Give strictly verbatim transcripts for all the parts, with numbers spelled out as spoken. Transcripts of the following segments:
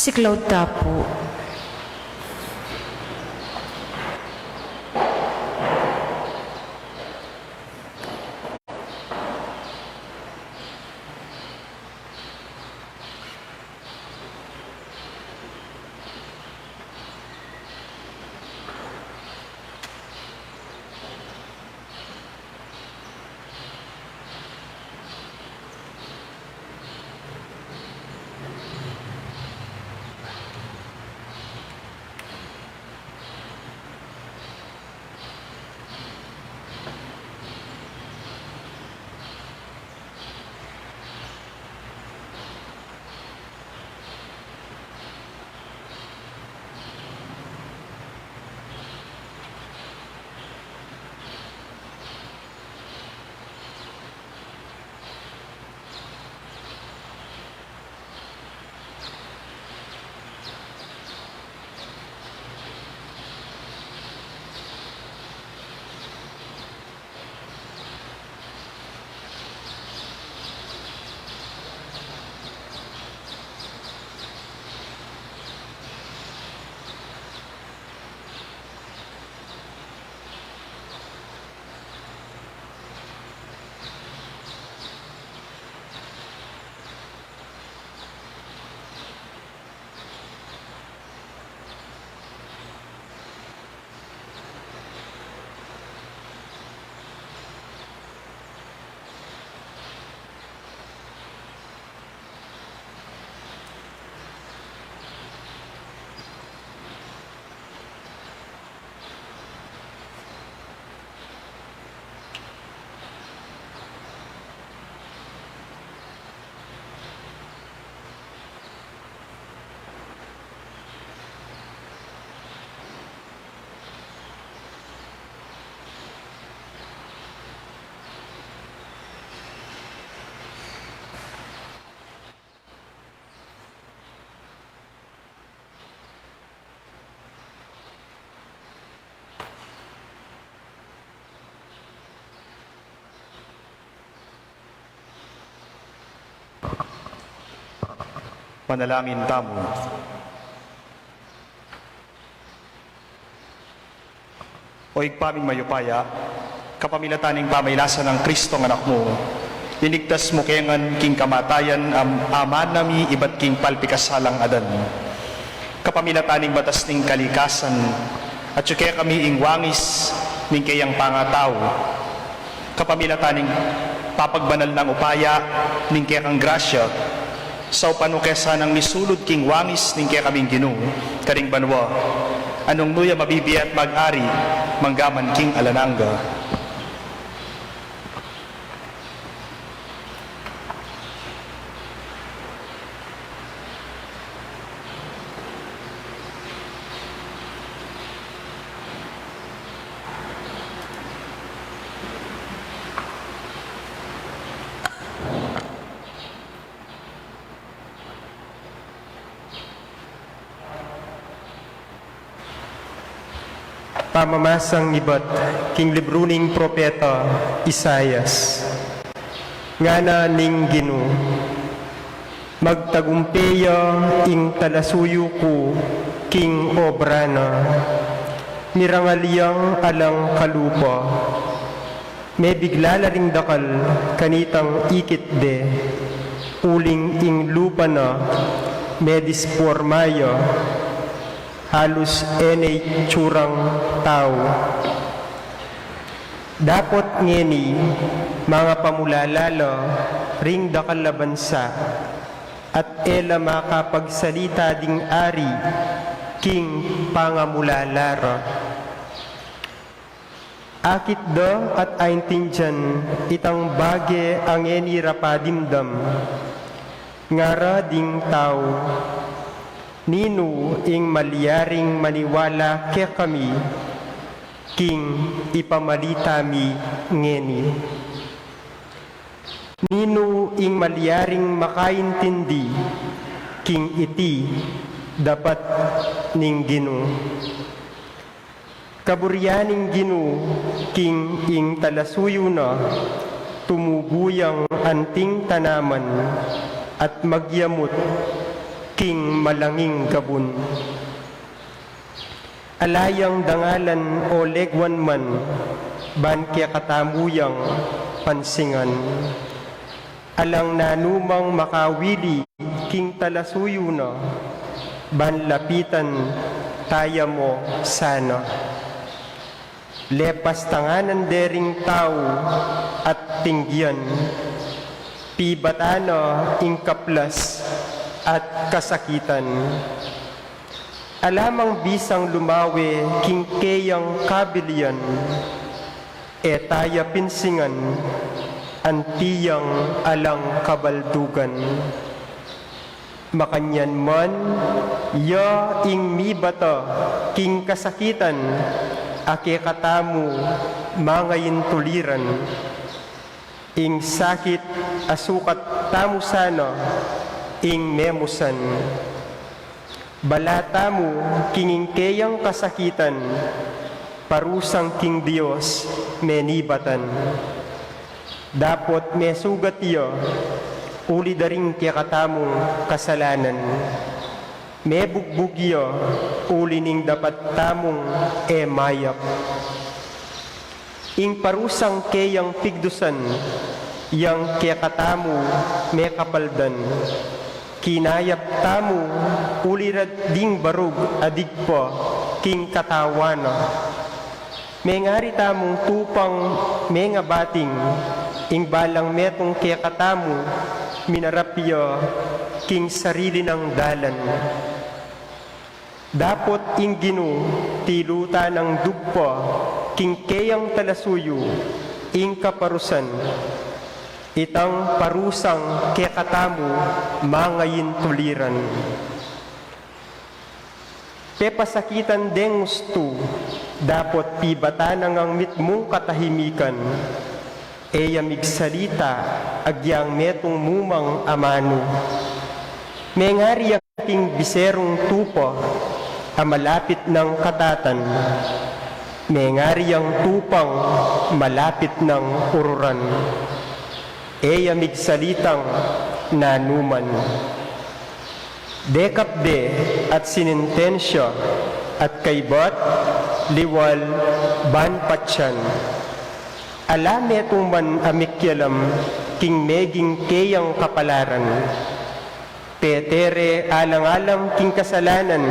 Siklaud ta pu. Manalangin tamu. O Ibpa ming mayupaya, kapamilatan ning pamailasan nang Kristong Anak mu, linigtas mu kami ngan king kamatayan a, a mana mi ibat king palpikasalang adan. Kapamilatan ning batas ning kalikasan, atyu kekami ing wangis ning keyang pangatau. Kapamilatan ning papagbanal nang upaya ning kekang grasya, saupan mu ke sanang misulud king wangis ning kekaming Ginu karing banua, a nung nu ya mabibie at mag-ari manggaman king alang angga. Pamamasang ibat king libru ning propeta Isaias. Ngana ning Ginu, magtagumpe ya ing talasuyu ku king obra na. Mirangal yang alang kalupa. Mebigla la ring dakal kanitang ikit de, uling ing lupa na medisporma ya, halus e ne itsurang tau. Dapot ngeni, mangapamulala la ring dakal a bansa, at e la makapagsalita ding ari king pangamulala ra. Akit da at aintindian itang bage a ngeni ra padimdam. Ngara ding tau, ninu ing malyaring maniwala kekami king ipamalita mi ngeni? Ninu ing malyaring makaintindi king iti dapat ning Ginu? Kaburian ning Ginu king ing talasuyu na, tumubu yang anting tanaman at magyamut king malanging gabun. Ala yang dangalan o leguan man, ban kekatamu yang pansingan. Alang nanumang makawili king talasuyu na, ban lapitan taya mu sana. Lepas tanganan dering tau at tinggian, pibatan na ing kaplas at kasakitan. Ala mang bisang lumawe king keyang kabilian, e taya pinsingan anti yang alang kabaldugan. Makanyan man, ya ing mibata king kasakitan a kekatamu mangaintuliran. Ing sakit a sukat tamu sana ing memusan. Bala tamu king ing keyang kasakitan, parusang king Dios menibatan. Dapot mesugat ya uli da ring kekatamung kasalanan. Mebugbug ya uli ning dapat tamung e mayap. Ing parusang keyang pigdusan, yang kekatamu mekapaldan. Kinayap tamu uli ra ding barug a digpa king katawan na. Mengari tamung tupang mengabating, ing balang metung kekatamu minarap ya king sarili nang dalan. Dapot ing Ginu, tilutan nang dugpa king keyang talasuyu ing kaparusan, itang parusang kekatamu mangaintuliran. Pepasakitan deng ustu, dapot pibatan na ngang mitmung katahimikan. E ya migsalita agyang metung mumang amanu. Mengari ya king biserung tupa a malapit nang katatan. Mengari yang tupang malapit nang ururan. E ya migsalitang nanuman. Dekap de at sinintensya at kaybat, liwal, ban patyan. Ala metung man a mikialam king meging keyang kapalaran. Petere alang-alang king kasalanan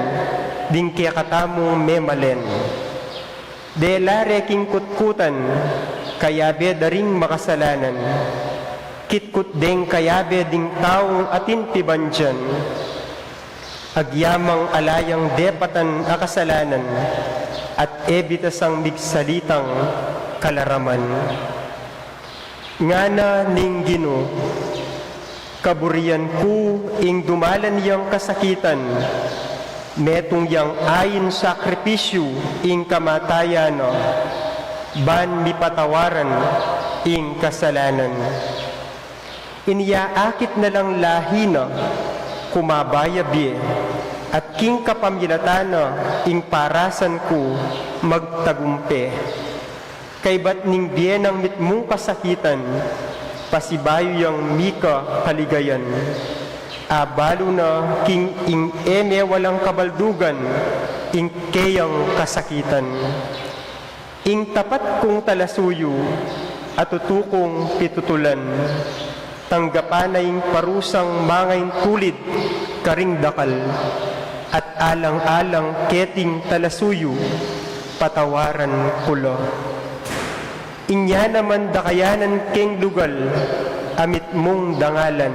ding kekatamung memalen. Dela re king kutkutan, kayabe da ring makasalanan. Kitkut deng kayabe ding taung atin pibandian. Agyamang ala yang depatan a kasalanan, at e bitasang migsalitang kalaraman. Ngana ning Ginu, kaburian ku ing dumalan yang kasakitan, metung yang ain sakripisyu ing kamatayan na, ban mipatawaran ing kasalanan. Inya akit na lang lahi na, kumaba ya bie, at king kapamilatan na ing parasan ku magtagumpe. Kaybat ning bie nang mitmung kasakitan, pasibayu yang mika kaligayan. Abalu na king ing e mewalang kabaldugan ing keyang kasakitan. Ing tapat kung talasuyu, a tutu kung pitutulan. Tanggapan na ing parusang mangaintulid karing dakal, at alang-alang keting talasuyu, patawaran ku la. Inya naman dakayanan keng lugal a mitmung dangalan.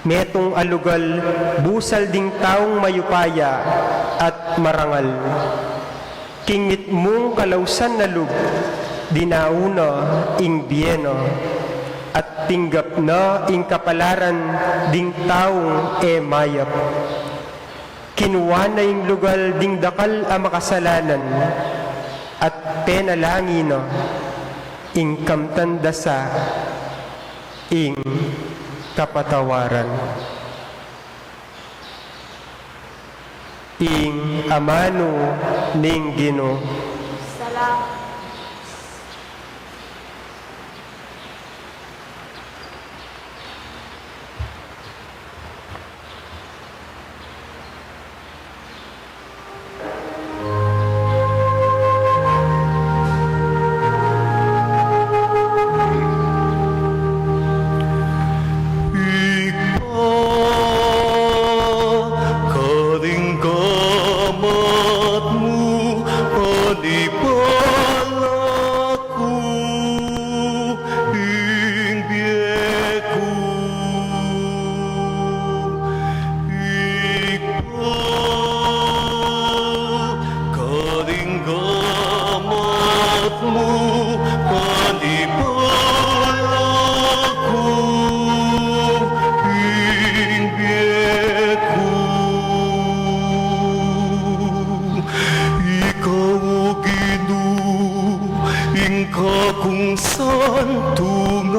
Metung a lugal busal ding taung mayupaya at marangal. King mitmung kalausan na lub, dinaun na ing bie na, at tinggap na ing kapalaran ding taung e mayap. Kinua na ing lugal ding dakal a makasalanan, at penalangin na ing kamtan da sa ing kapatawaran. Ing amanu ning Ginu. Salamat. kung santungan,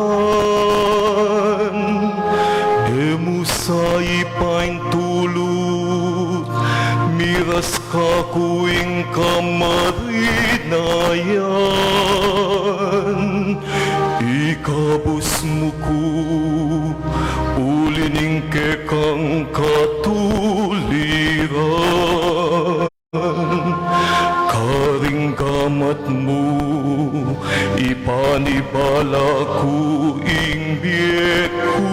e mu sa ipaintulut, miras kaku ing kamarinayan, ikabus mu ku uli ning kekang katuliran. Karing gamat mu, ipanibala ku ing bie ku,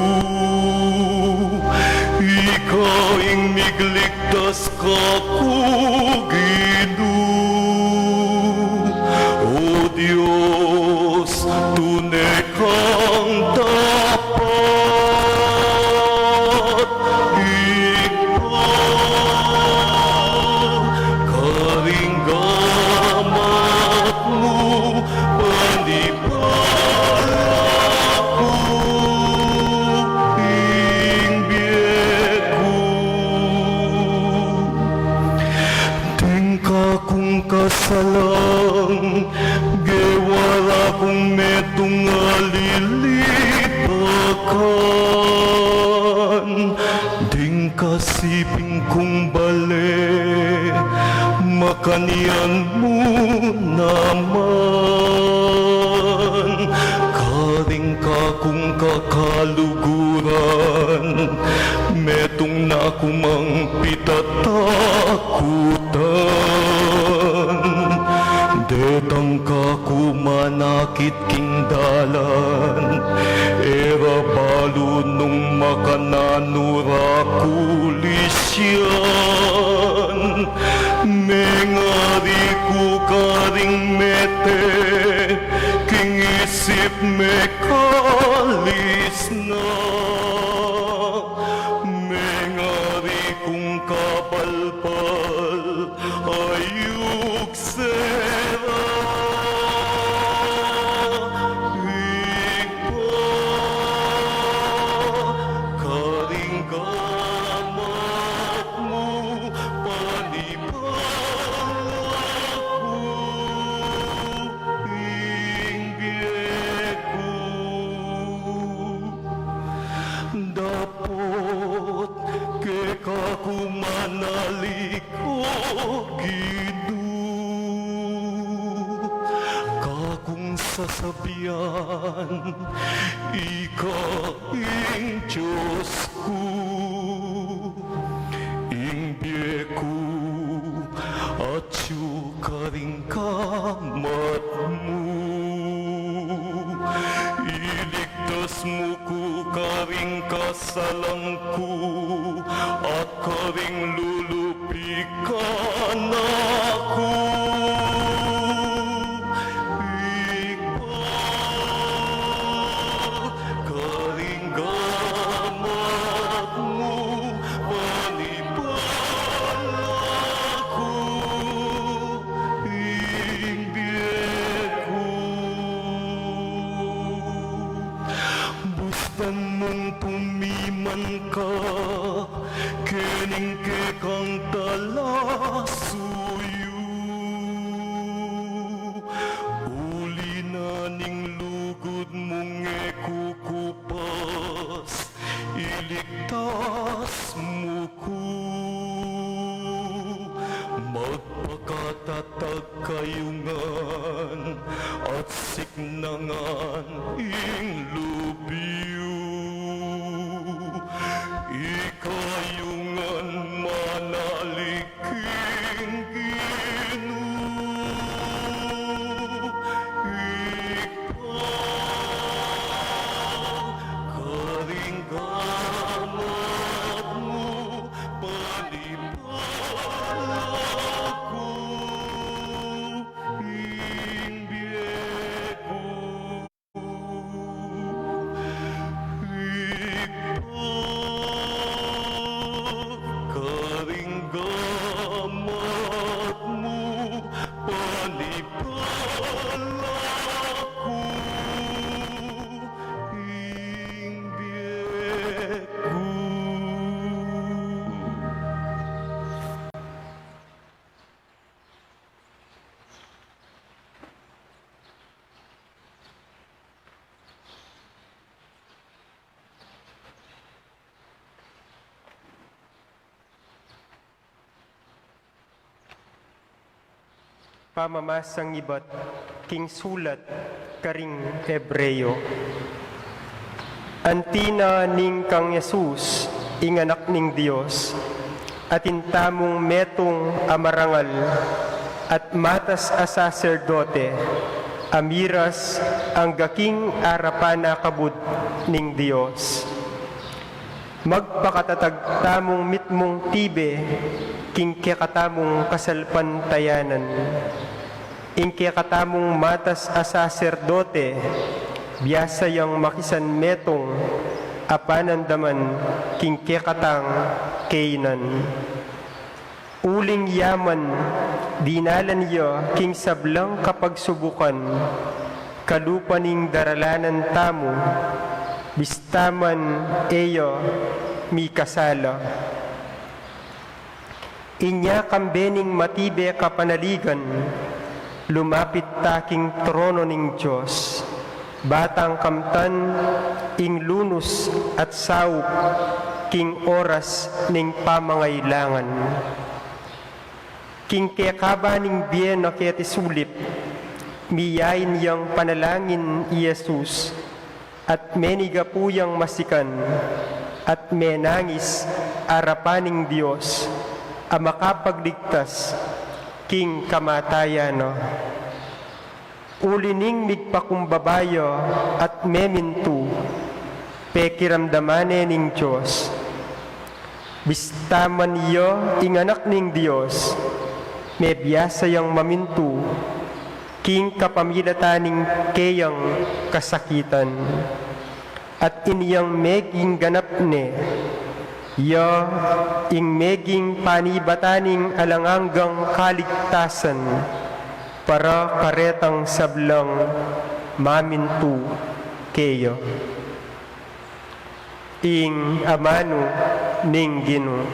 ika ing migligtas kaku, Ginu. O Dios, tune kang dapat, Ibpa, karing gamat mu, panibala ku ing bie ku. Ding kakung kasalang, gewa ra kung metung a lilipakan, ding kasiping kung bale, makanyan mu naman, karing kakung kakaluguran, metung na ku mang pitatakutan. Detang kaku manakit king dalan, e ra balu nung makananu ra ku lisyan. Mengari ku karing mete king isip, mekalis na. Mengari kung kabalbal a yugse ra, Ibpa, karing gamat mu, panibala ku ing bie ku. Dapot keka ku manalig, O Ginu, kakung sasabian, ika ing Dios ku, ing bie ku atyu karing gamat mu. Iligtas mu ku karing kasalang ku, at karing lulupi kanaku. Ibpa, karing gamat mu, panibala ku ing bie ku. Bustan mung tumiman ka kening kekang talasuyu, uli na ning lugud mung e kukupas, iligtas mu ku. Magpakatatag kayu ngan at siknangan ing lub yu. Ikayu ngan manalig king Ginu. Ibpa, karing gamat mu, panibala ku ing bie ku. Pamamasang ibat king sulat karing Hebreo. Anti na ning kang Jesus, ing Anak ning Dios, atin tamung metung a marangal at matas a saserdote, a miras angga king arapan a kabud ning Dios. Magpakatatag tamung mitmung tibe king kekatamung kasalpantayanan. Ing kekatamung matas a saserdote, biasa yang makisan metung a panandaman king kekatang kainan. Uling yaman, dinalan ya king sablang kapagsubukan, kalupa ning daralanan tamu, bista man e ya mikasala. Inya kambe ning matibe kapanaligan, lumapit ta king trono ning Dios, ba tang kamtan ing lunus at saup king oras ning pamangailangan. King kekaba ning bie na keti sulip, miyain yang panalangin i Jesus, at menigapu yang masikan, at menangis arapan ning Dios a makapagligtas king kamatayan na. Uli ning migpakumbaba ya at memintu, pekiramdaman ne ning Dios. Bista man ya ing Anak ning Dios, mebiasa yang mamintu king kapamilatan ning keyang kasakitan. At inyang meging ganap ne, ya ing meging panibatan ning alang anggang kaligtasan para karetang sablang mamintu keya. Ing amanu ning Ginu.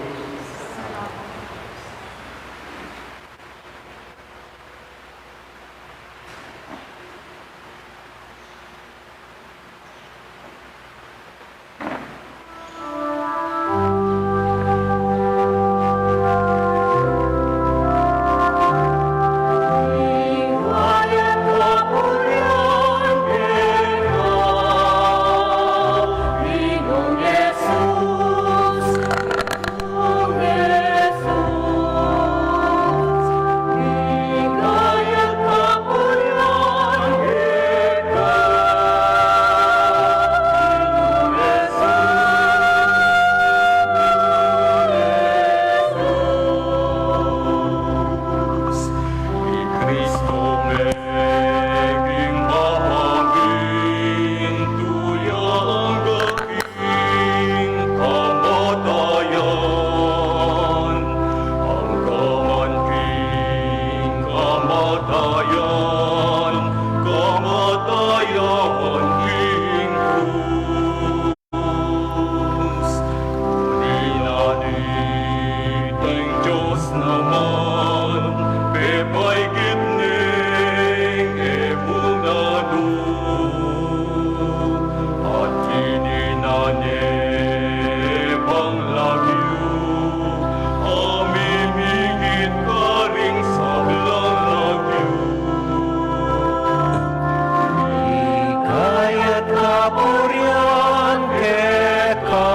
Ligaya at kapurian keka,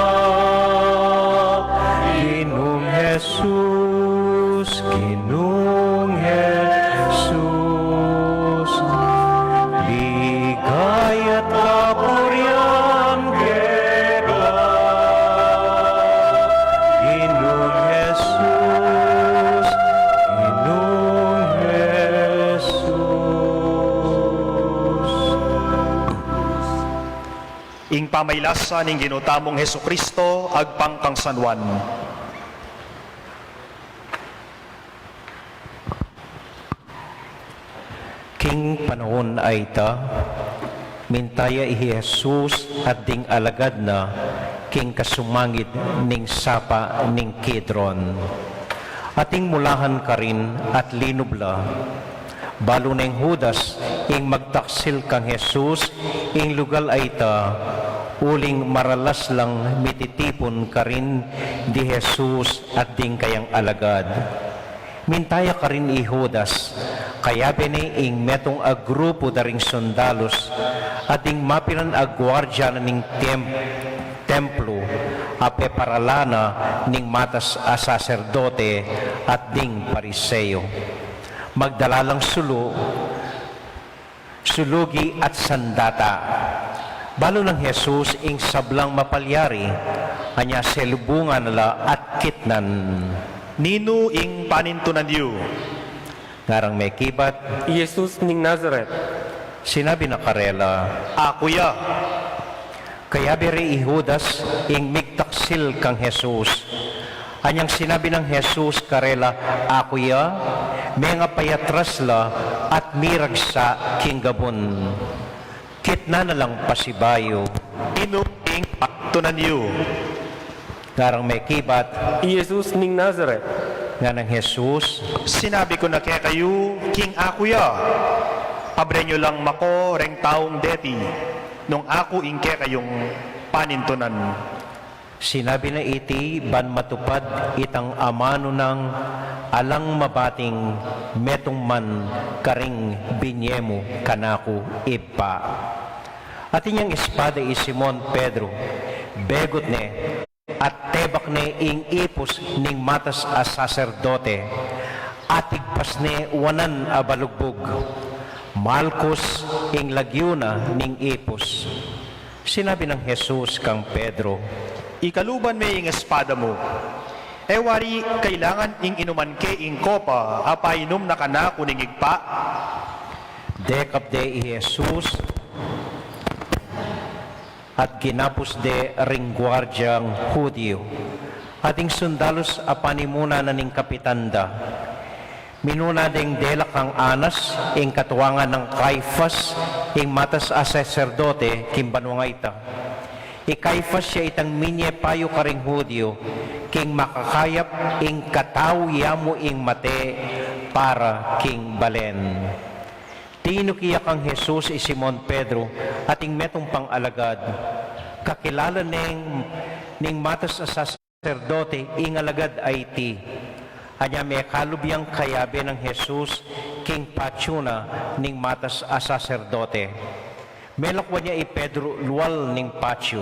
Ginung Jesus, Ginung Jesus. Ligaya at kapurian keka, Ginung Jesus, Ginung Jesus. Ing pamailasa ning Ginu tamung Jesucristo agpang kang San Juan. King panaun a ita, minta ya i Jesus at ding alagad na king kasumangid ning sapa ning Kidron. Ating mulahan karin at linub la. Balu neng Judas ing magtaksil kang Jesus ing lugal a ita, uling maralas lang mititipun karin di Jesus at ding kayang alagad. Minta ya karin i Judas, Kayabe ne ing metung a grupu da ring sundalus at ding mapilan a guardia na ning tem-, templu a peparala na ning matas a saserdote at ding Pariseo. Magdala lang sulu, sulugi at sandata. Balu nang Jesus ing sablang mapalyari, anya selubungan na la at kitnan. Ninu ing panintunan yu? Ngarang mekibat, I Jesus ning Nazaret. Sinabi na karela, Aku ya. Kayabe re i Judas ing migtaksil kang Jesus. Anyang sinabi nang Jesus karela, Aku ya, mengapayatras la at miragsa king gabun. Kitnan na lang pasibayu. Ninu ing panintunan yu? Ngarang mekibat, I Jesus ning Nazaret. Nganang Jesus, Sinabi ku na kekayu king aku ya. Abren yu lang mako reng taung deti, nung aku ing kekayung panintunan. Sinabi na iti ban matupad itang amanu nang, Alang mabating metung man karing binye mu kanaku, Ibpa. At inyang espada i Simon Pedro, begut ne at tebak ne ing ipus ning matas a saserdote, at igpas ne wanan a balugbug. Malkus ing lagyu na ning ipus. Sinabi nang Jesus kang Pedro, Ikaluban me ing espada mu. E wari kailangan ing inuman ke ing kopa a painum na kanaku ning Ibpa? Dekap de i Jesus at ginapus de ring guardiang Judio at ing sundalus a panimuna na ning kapitan da. Minuna deng delak kang Anas, ing katuangan nang Caifas, ing matas a saserdote king banua a ita. I Caifas ya itang minye payu karing Judio, king makakayap ing katau ya mu ing mate para king balen. Tinuki ya kang Jesus i Simon Pedro at ing metung pang alagad. Kakilala neng ning matas a saserdote ing alagad a iti. Anya mekalub yang kayabe nang Jesus king patyu na ning matas a saserdote. Melakwan ya i Pedro lual ning patyu.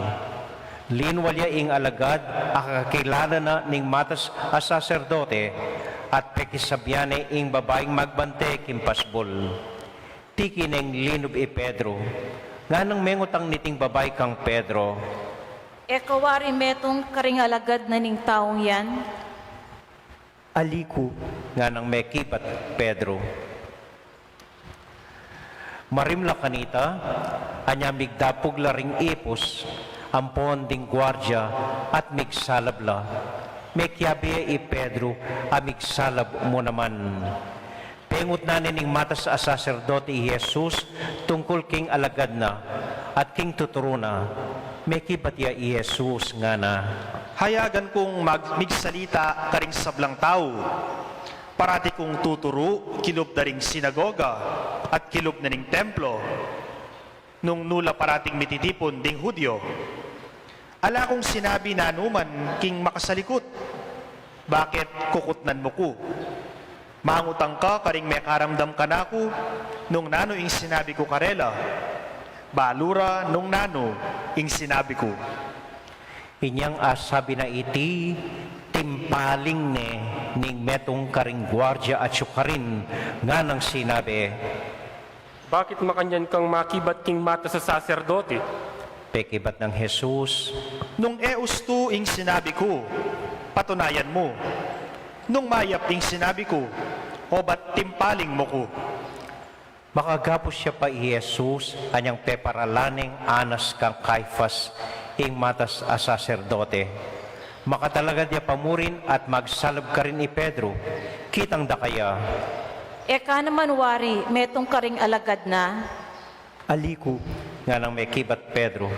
Linwal ya ing alagad a kakilala na ning matas a saserdote at pekisabyan ne ing babaing magbante king pasbul. Tiki neng linub i Pedro. Nganang mengutang niting babai kang Pedro, E ka wari metung karing alagad na ning taung yan? Ali ku, nganang mekibat Pedro. Marimla kanita, anya migdapug la ring ipus ampon ding guardia at migsalab la. Mekiabe i Pedro a migsalab mu naman. Pengutnan ne ning matas a saserdote i Jesus tungkul king alagad na at king tuturu na. Mekibat ya i Jesus ngana, Hayagan kung mag-, migsalita karing sablang tau. Parati kung tuturu kilub da ring sinagoga at kilub na ning templo, nung nu la parating mititipun ding Judio. Ala kung sinabi nanuman king makasalikut. Bakit kukutnan mu ku? Mangutang ka karing mekaramdam kanaku nung nanu ing sinabi ku karela. Balu ra nung nanu ing sinabi ku. Inyang asabi na iti, timpaling ne ning metung karing guardia atyu karin, nganang sinabi, Bakit makanyan kang makibat king matas a saserdote? Pekibat nang Jesus, Nung e ustu ing sinabi ku, patunayan mu. Nung mayap ing sinabi ku, obat timpaling mu ku. Makagapus ya pa i Jesus anyang peparala neng Anas kang Caifas ing matas a saserdote. Makatalagad ya pa murin at magsalab karin i Pedro. Kitang da kaya, E ka naman wari metung karing alagad na? Ali ku, nganang mekibat Pedro.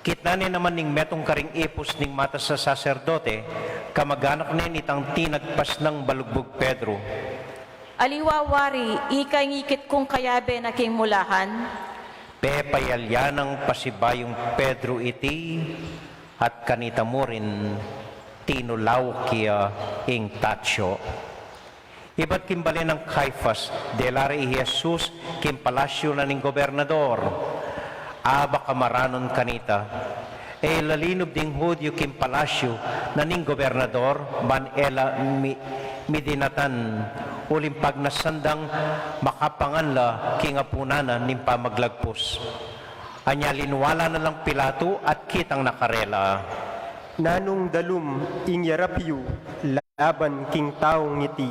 Kitnan ne naman ning metung karing ipus ning matas a saserdote, kamaganak ne nitang tinagpas nang balugbug Pedro. Aliwa wari, ika ing ikit kung kayabe na king mulahan? Pepayalyan nang pasibayung Pedro iti, at kanita murin tinulauk ya ing tatsu. Ibat king balen nang Caifas, dela re i Jesus king palasyu na ning gobernador. Aba kamaranun kanita. E la linub ding Judio king palasyu na ning gobernador, ban e la mi-, midinatan, uling pagnasan dang makapangan la king apunan na ning pamaglagpus. Anya linwala na lang Pilato at kitang na karela. Nanung dalum ing yarap yu laban king taung iti?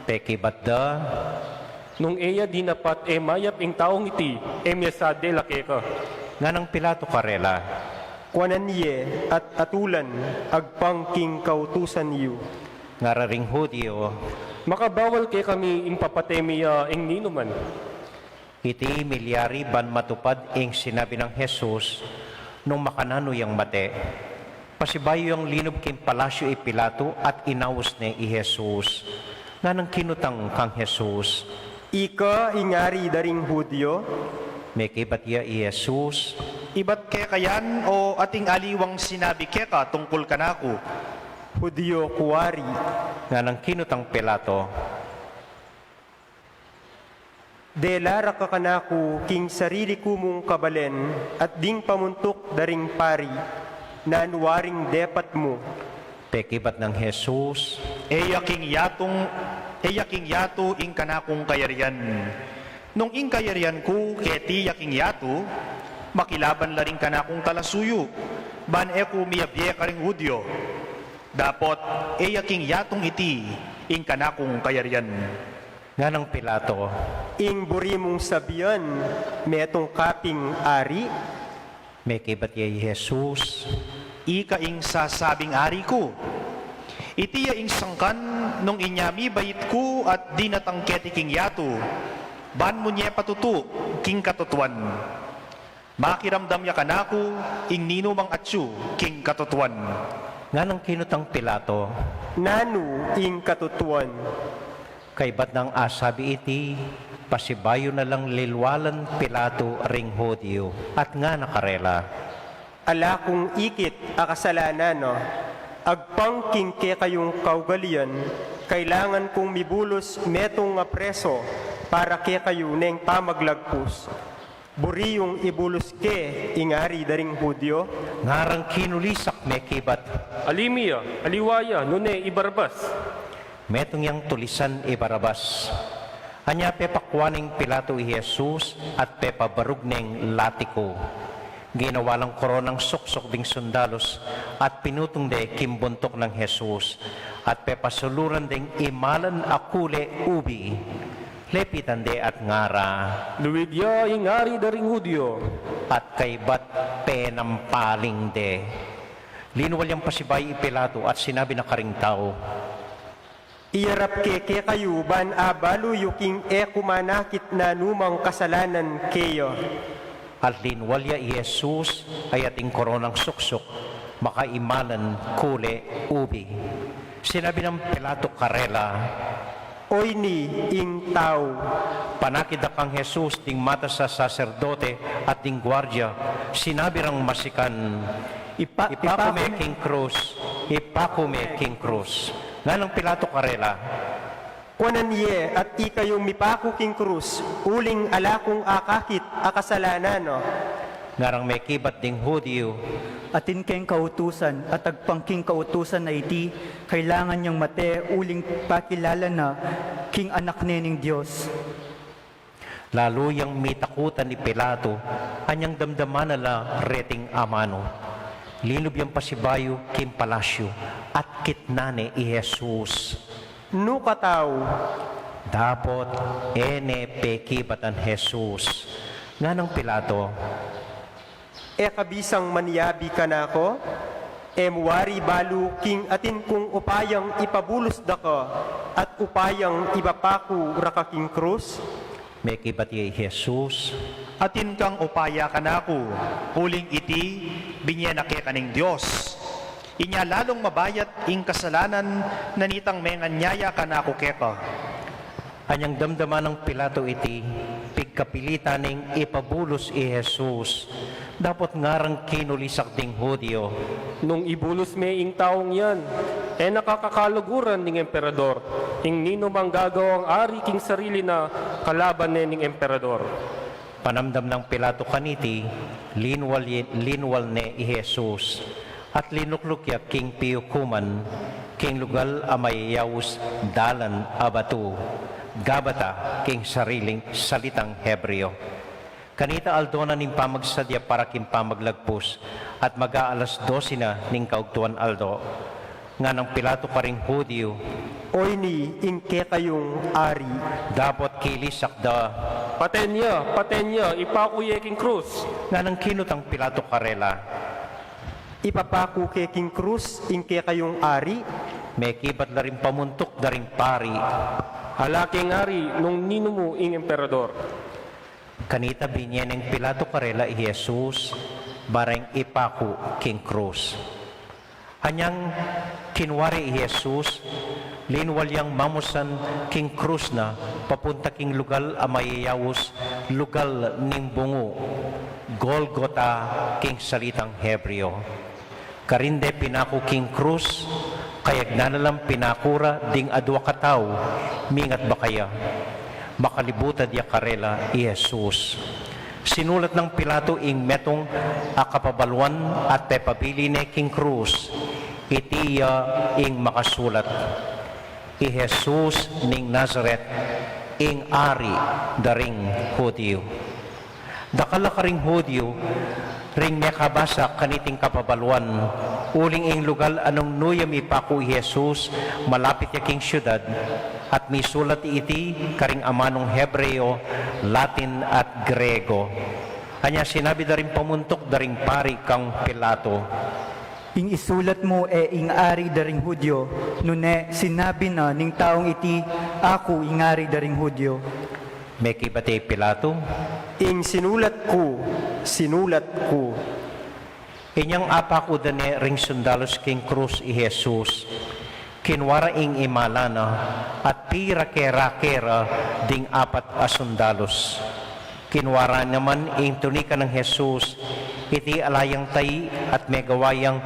Pekibat da. Nung e ya dinapat e mayap ing taung iti, e mie sade la keka. Nganang Pilato karela. Kuanan ye at atulan agpang king kautusan yu. Ngara ring Judio. Makabawal kekami ing papate mi ya ing ninuman. Iti milyari ban matupad ing sinabi nang Jesus nung makananu yang mate. Pasibayu yang linub king palasyu i Pilato at inaus ne i Jesus. Nganang kinutang kang Jesus. Ika ing ari da ring Judio? Mekibat ya i Jesus. Ibat keka yan o ating aliwang sinabi keka tungkul kanaku? Judio ku ari. Nganang kinutang Pilato. Dela ra ka kanaku king sarili ku mung kabalen at ding pamuntuk da ring pari, nanu waring depat mu? Pekibat nang Jesus. E ya king yatung, e ya king yatu ing kanakung kayarian. Nung ing kayarian ku keti ya king yatu, makilaban la ring kanakung talasuyu, ban e ku miyabie karing Judio. Dapot e ya king yatung iti ing kanakung kayarian. Nganang Pilato. Ing buri mung sabian, metung ka ping ari? Mekibat ya i Jesus. Ika ing sasabing ari ku. Iti ya ing sangkan nung inya mibait ku at dinatang keti king yatu, ban mu nye patutu king katutuan. Makiramdam ya kanaku ing ninumang atyu king katutuan. Nganang kinutang Pilato. Nanu ing katutuan? Kaybat nang asabi iti, pasibayu na lang lilwalan Pilato ring Judio, at ngana karela. Ala kung ikit a kasalanan na, agpang king kekayung kaugalian, kailangan kung mibulus metung a preso para kekayu neng pamaglagpus. Buri yung ibulus ke ing ari da ring Judio? Ngarang kinulisak mekibat. Ali mi ya, aliwa ya, nune i Barabas. Metung yang tulisan i Barabas. Anya pepakua neng Pilato i Jesus at pepabarug neng latiku. Ginawa lang koronang suksuk ding sundalus at pinutung de king buntuk nang Jesus at pepasuluran deng imalan a kule ubi. Lepitan de at ngara. Luid ya ing ari da ring Judio. At kaybat penampaling de. Linwal yang pasibayu i Pilato at sinabi na karing tau. Iyarap ke kekayu ban abalu yu king e ku manakit nanumang kasalanan keya. At linwal ya i Jesus a ating koronang suksuk, makaimalan kule ubi. Sinabi nang Pilato karela. Oyni ing tau. Panakit da kang Jesus ding matas a saserdote at ding guardia, sinabi rang masikan. Ipa-, ipaku me king krus, ipaku me king krus. Nganang Pilato karela. Kuanan ye at ikayu mipaku king krus, uling ala kung akakit a kasalanan na. Ngarang mekibat ding Judio. Atin keng kautusan, at agpang king kautusan a iti, kailangan yang mate uling pakilala na king anak ne ning Dios. Lalu yang mitakutan i Pilato, anyang damdaman na la reting amanu. Linub yang pasibayu king palasyu, at kitnan ne i Jesus. Nu ka tau? Dapot e ne pekibatan Jesus. Nganang Pilato. E ka bisang manyabi kanako? E mu wari balu king atin kung upayang ipabulus da ka at upayang ipapaku ra ka king krus? Mekibat ya i Jesus. Atin kang upaya kanaku, uling iti binye na keka ning Dios. Inya lalung mabayat ing kasalanan na nitang menganyaya kanaku keka. Anyang damdaman nang Pilato iti, pigkapilitan neng ipabulus i Jesus. Dapot ngarang kinulisak ding Judio, "Nung ibulus me ing taung yan, e na ka kakaluguran ning emperador, ing ninumang gagawang ari king sarili na kalaban ne ning emperador." Panamdam nang Pilato kaniti, linwal, linwal ne i Jesus, at linukluk ya king piukuman, king lugal a mayayaus dalan a batu, Gabata king sariling salitang Hebreo. Kanita aldo na ning pamagsadya para king pamaglagpus, at mag-aalas dose na ning kaugtuan aldo. Nganang Pilato karing Judio, "O ini ing kekayung ari?" Dapot kilisak da, "Paten ya, paten ya, ipaku ye king krus!" Nganang kinutang Pilato karela, "Ipapaku ke king krus ing kekayung ari?" Mekibat la ring pamuntuk da ring pari, "Ala keng ari nung ninu mu ing emperador." Kanita binye neng Pilato karela i Jesus, bareng ipaku king krus. Anyang kinua re i Jesus, linwal yang mamusan king krus na, papunta king lugal a mayayaus, lugal ning bungu, Golgota king salitang Hebreo. Karin de pinaku king krus, kayag nanalam pinaku ra ding adua katau, mingat ba kaya? Makalibutad ya karela i Jesus. Sinulat nang Pilato ing metung a kapabaluan at pepabili ne king krus. Iti ya ing makasulat, "I Jesus ning Nazaret, ing Ari da ring Judio." Dakal a karing Judio ring mekabasa kaniting kapabaluan, uling ing lugal a nung nu ya mipaku i Jesus, malapit ya king siudad, at misulat iti karing amanung Hebreo, Latin, at Grego. Anya sinabi da ring pamuntuk da ring pari kang Pilato, "Ing isulat mu e ing Ari da ring Judio, nune sinabi na ning taung iti, 'Aku ing Ari da ring Judio'?" Mekibat i Pilato, "Ing sinulat ku, sinulat ku." Inyang apaku da ne ring sundalus king krus i Jesus, kinua ra ing imala na, at pirake-rake ra ding apat a sundalus. Kinua ra naman ing tunika nang Jesus, iti ala yang tai at megawa yang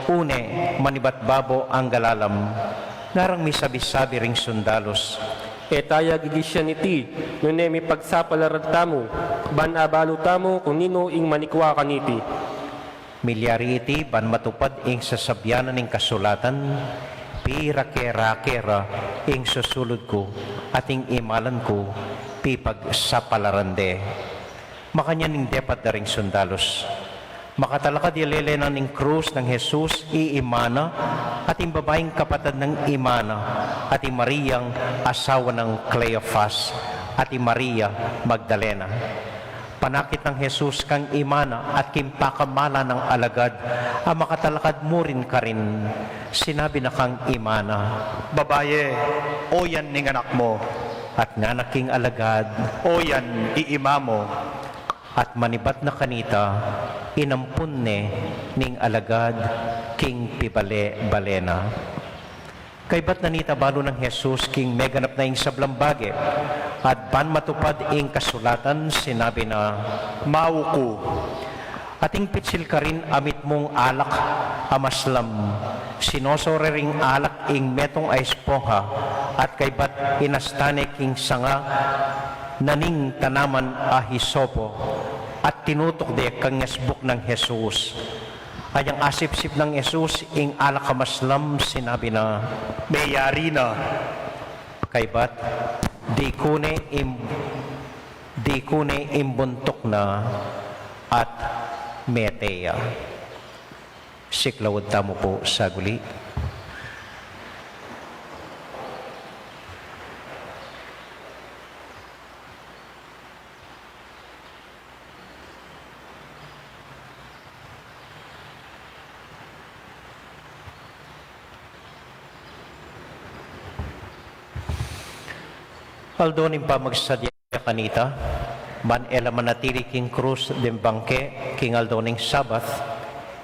une manibat babo angga lalam. Ngarang misabi-sabi ring sundalus, "E ta ya gigisyan iti, nune mipagsapalaran tamu, ban abalu tamu kung ninu ing manikua kaniti." Milyari iti ban matupad ing sasabian na ning kasulatan, "Pirake-rake ra ing susulud ku, at ing imalan ku pipagsapalaran de." Makanyan ing depat da ring sundalus. Makatalakad ya lele na ning krus nang Jesus i ima na, at ing babaing kapatad nang ima na, at i Mariang asawa nang Cleofas, at i Maria Magdalena. Panakit nang Jesus kang ima na at king pakamala nang alagad a makatalakad murin karin, sinabi na kang ima na, "Babaye, oyan ing anak mu." At ngana king alagad, "Oyan i ima mu." At manibat na kanita, inampun ne ning alagad king pibale-bale na. Kaybat na nita balu nang Jesus king meganap na ing sablang bage, at ban matupad ing kasulatan, sinabi na, "Mauku." Ating pitsil karin a mitmung alak a maslam, sinoso re ring alak ing metung a espongha, at kaybat inasta ne king sanga na ning tanaman a hisopo, at tinutuk de kang ngesbuk nang Jesus. Anyang asipsip nang Jesus ing alak a maslam, sinabi na, "Meyari na." Kaybat, diku ne im-, diku ne imbuntuk na at mete ya. Siklaud tamu pu saguli. Aldo ning pamagsadya kanita, ban e la manatili king krus ding bangke king aldo ning Sabat,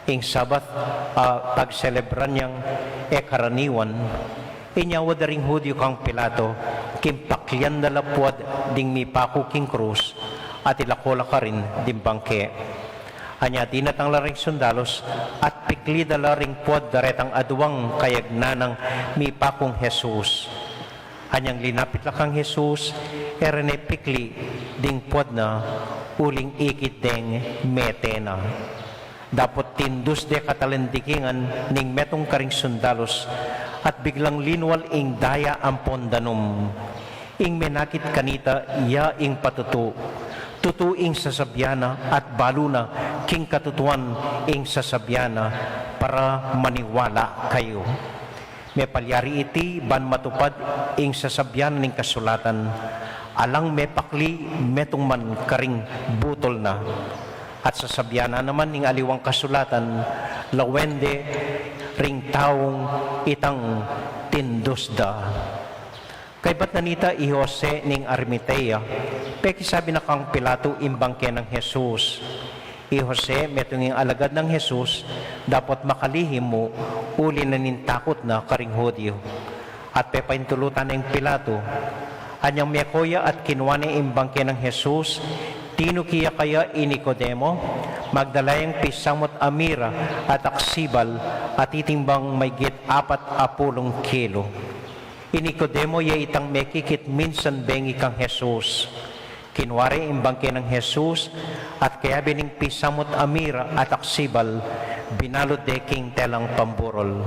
ing Sabat a pagselebran yang e karaniwan, inyawa da ring Judio kang Pilato, king paklian da la puad ding mipaku king krus, at ilako la karin ding bangke. Anya dinatang la ring sundalus at pikli da la ring puad da retang aduang kayagnan nang mipakung Jesus. Anyang linapit la kang Jesus, e ra ne pikli ding puad na uling ikit deng mete na. Dapot tindus de katalandikingan ning metung karing sundalus at biglang linwal ing daya ampon danum. Ing menakit kanita ya ing patutu. Tutu ing sasabian na at balu na king katutuan ing sasabian na para maniwala kayu. Mepalyari iti ban matupad ing sasabian ning kasulatan, alang mepakli metung man karing butul na. At sasabian na naman ning aliwang kasulatan, lawen de ring taung itang tindus da. Kaybat na nita i Jose ning Arimatea, pekisabi na kang Pilato ing bangke nang Jesus. I Jose, metung ing alagad nang Jesus, dapot makalihim mu uli na ning takut na karing Judio. At pepaintulutan na ing Pilato. Anyang meko ya at kinua ne ing bangke nang Jesus, tinuki ya kaya i Nicodemo, magdala yang pisamut a mira at aksibal a titimbang maygit apat a pulung kilo. I Nicodemo ya itang mekikit minsan bengi kang Jesus. Kinua re ing bangke nang Jesus at kayabe ning pisamut a mira at aksibal, binalut de king telang pamburol.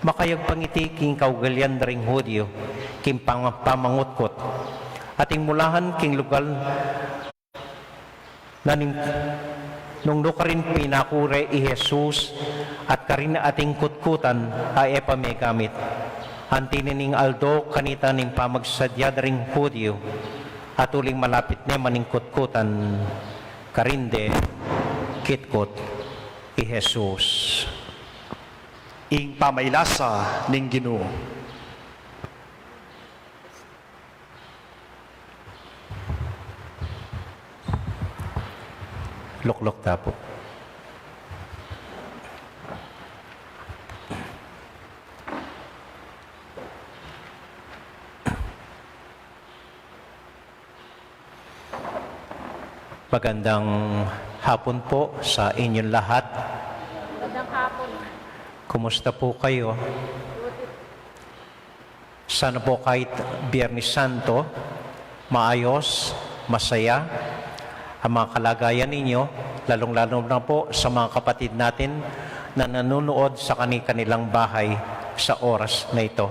Makayagpang iti king kaugalian da ring Judio, king pang-, pamangutkut. At ing mulahan king lugal na ning, nung nukarin pinaku re i Jesus, at karin ating kutkutan a e pa megamit. Anti ne ning aldo kanita ning pamagsadya da ring Judio, at uling malapit ne man ing kutkutan, karin de kitkut i Jesus. Ing pamailasa ning Ginu. Lukluk ta pu. Magandang hapon po sa inyong lahat. Magandang hapon. Kumusta po kayo? Sana po kahit Biyernes Santo, maayos, masaya ang mga kalagayan ninyo, lalong-lalo na po sa mga kapatid natin na nanonood sa kani-kanilang bahay sa oras na ito.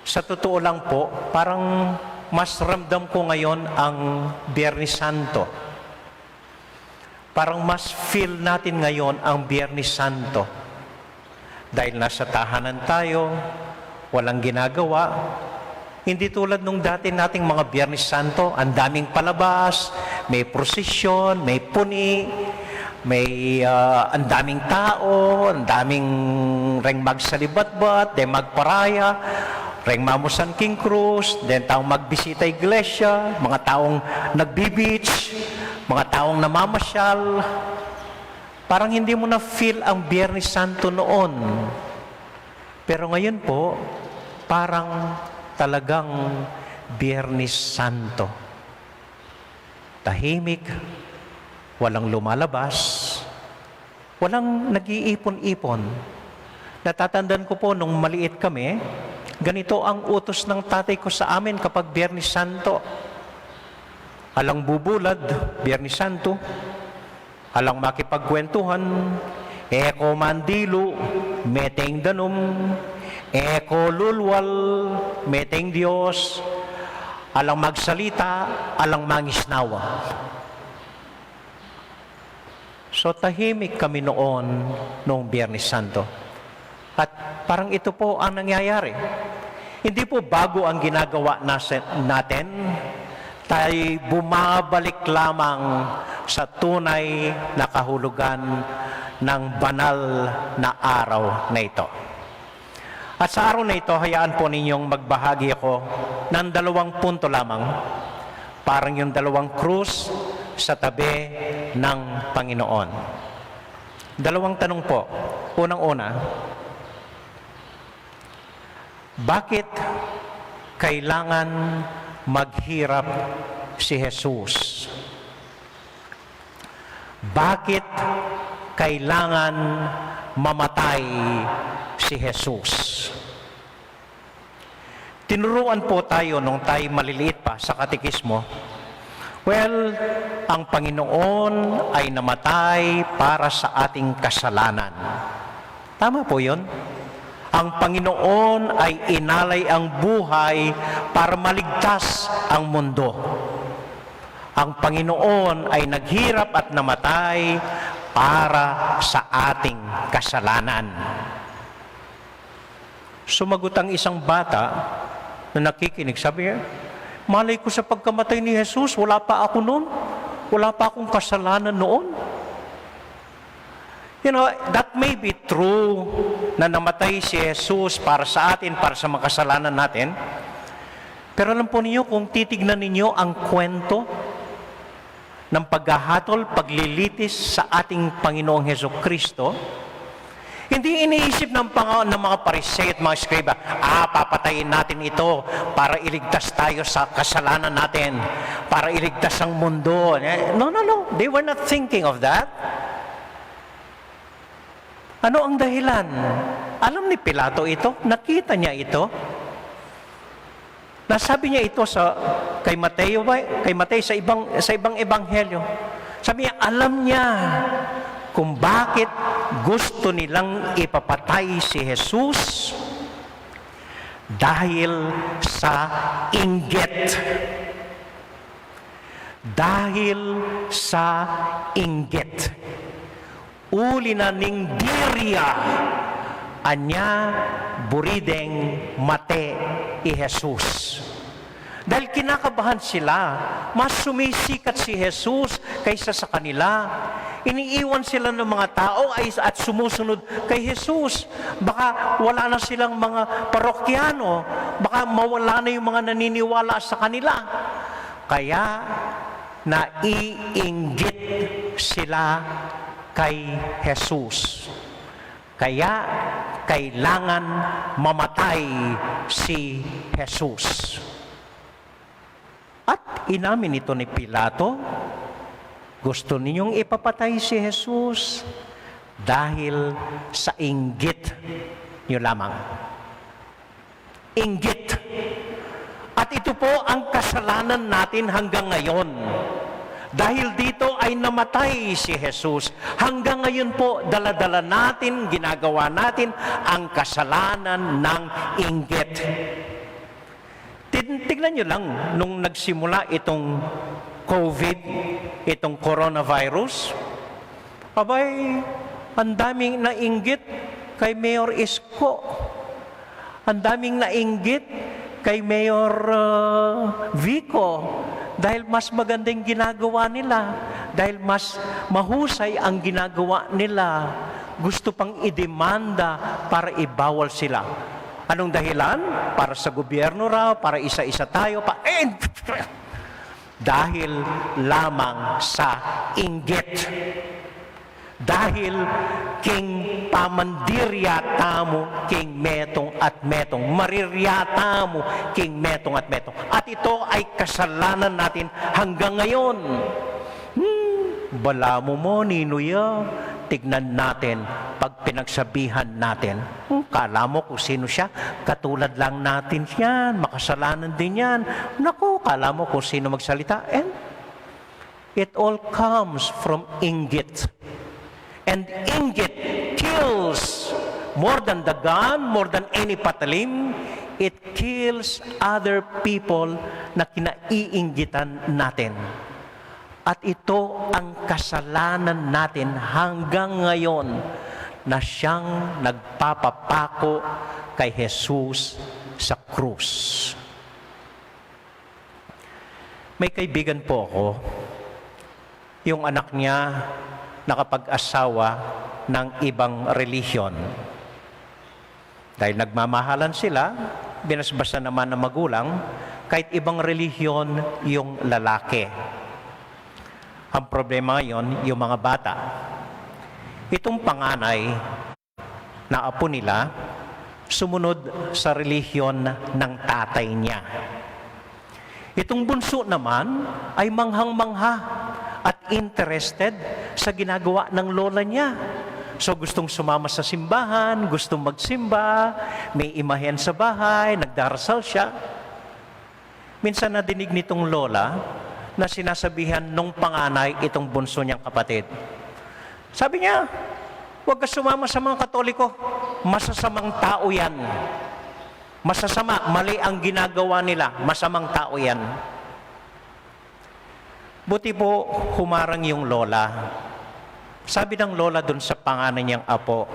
Sa totoo lang po, parang mas ramdam ko ngayon ang Biyernes Santo. Parang mas feel natin ngayon ang Biyernes Santo. Dahil nasa tahanan tayo, walang ginagawa. Hindi tulad nung dati nating mga Biyernes Santo, ang daming palabas, may prosesyon, may puni, may, ah, ang daming tao, ang daming reng magsalibatbat, deng magparaya, reng mamusan king krus, deng taong magbisita iglesia, mga taong nagbi-beach, mga taong namamasyal. Parang hindi mo na feel ang Biyernes Santo noon. Pero ngayon po, parang talagang Biyernes Santo. Tahimik, walang lumalabas, walang nag-iipon-ipon. Natatandaan ko po nung maliit kami, ganito ang utos ng tatay ko sa amin kapag Biyernes Santo. Alang bubulad, Biyernes Santo. Alang makipagkwentuhan, e ko mandilu, mete ing danum, e ko lulwal, mete ing Dios, alang magsalita, alang mangisnawa. So, tahimik kami noon, noong Biyernes Santo. At parang ito po ang nangyayari. Hindi po bago ang ginagawa nase-, natin. Tayo'y bumabalik lamang sa tunay na kahulugan ng banal na araw na ito. At sa araw na ito, hayaan po ninyong magbahagi ako ng dalawang punto lamang, parang yung dalawang krus sa tabi ng Panginoon. Dalawang tanong po. Unang-una, bakit kailangan maghirap si Jesus? Bakit kailangan mamatay si Jesus? Tinuruan po tayo nung tayo maliliit pa sa katekismo, well, ang Panginoon ay namatay para sa ating kasalanan. Tama po yun. Ang Panginoon ay inalay ang buhay para maligtas ang mundo. Ang Panginoon ay naghirap at namatay para sa ating kasalanan. Sumagot ang isang bata na nakikinig, sabi niya, "Malay ko sa pagkamatay ni Jesus, wala pa ako noon. Wala pa akong kasalanan noon." You know, that may be true na namatay si Jesus para sa atin, para sa makasalanan natin. Pero alam po ninyo, kung titignan ninyo ang kwento ng paghahatol, paglilitis sa ating Panginoong Heso Kristo, hindi iniisip ng, panga- ng mga Pariseo at mga eskriba, "Ah, papatayin natin ito para iligtas tayo sa kasalanan natin, para iligtas ang mundo." Eh, no, no, no. They were not thinking of that. Ano ang dahilan? Alam ni Pilato ito, nakita niya ito. Nasabi niya ito sa kay Mateo, ba? Kay Mateo sa ibang sa ibang ebanghelyo. Sabi niya, alam niya kung bakit gusto nilang ipapatay si Jesus dahil sa inggit. Dahil sa inggit. Uli na ning dirya, anya buri deng mate i Jesus. Dahil kinakabahan sila, mas sumisikat si Jesus kaysa sa kanila. Iniiwan sila ng mga tao ay, at sumusunod kay Jesus. Baka wala na silang mga parokyano, baka mawala na yung mga naniniwala sa kanila. Kaya naiinggit sila kay Jesus. Kaya kailangan mamatay si Jesus. At inamin ito ni Pilato, "Gusto ninyong ipapatay si Jesus dahil sa inggit niyo lamang." Inggit. At ito po ang kasalanan natin hanggang ngayon. Dahil dito ay namatay si Jesus. Hanggang ngayon po, dala-dala natin, ginagawa natin ang kasalanan ng inggit. Tin- tignan nyo lang, nung nagsimula itong COVID, itong coronavirus, abay, ang daming nainggit kay Mayor Isko. Ang daming nainggit kay Mayor, uh, Vico dahil mas maganda yung ginagawa nila, dahil mas mahusay ang ginagawa nila, gusto pang idemanda para ibawal sila. Anong dahilan? Para sa gobyerno raw, para isa-isa tayo, pa, eh, dahil lamang sa inggit. Dahil king pamandirya tamu king metung at metung, marirya tamu king metung at metung. At ito ay kasalanan natin hanggang ngayon. Hmm, balamu mo, ninu ya? Tignan natin pag pinagsabihan natin. Hmm, kala mo kung sino siya? Katulad lang natin yan, makasalanan din yan. Naku, kala mo kung sino magsalita? And it all comes from inggit. And inggit kills more than the gun, more than any patalim. It kills other people na kinaiinggitan natin. At ito ang kasalanan natin hanggang ngayon na siyang nagpapapako kay Jesus sa krus. May kaibigan po ako, yung anak niya nakapag-asawa ng ibang relihiyon. Dahil nagmamahalan sila, binasbasan naman ng magulang, kahit ibang relihiyon yung lalaki. Ang problema ngayon, yung mga bata. Itong panganay, na apo nila, sumunod sa relihiyon ng tatay niya. Itong bunso naman ay manghang-mangha at interested sa ginagawa ng lola niya. So, gustong sumama sa simbahan, gustong magsimba, may imahen sa bahay, nagdarasal siya. Minsan nadinig nitong lola na sinasabihan nung panganay itong bunso niyang kapatid. Sabi niya, "Huwag ka sumama sa mga Katoliko. Masasamang tao yan. Masasama, mali ang ginagawa nila. Masamang tao yan." Buti po, humarang yung lola. Sabi ng lola dun sa panganay niyang apo,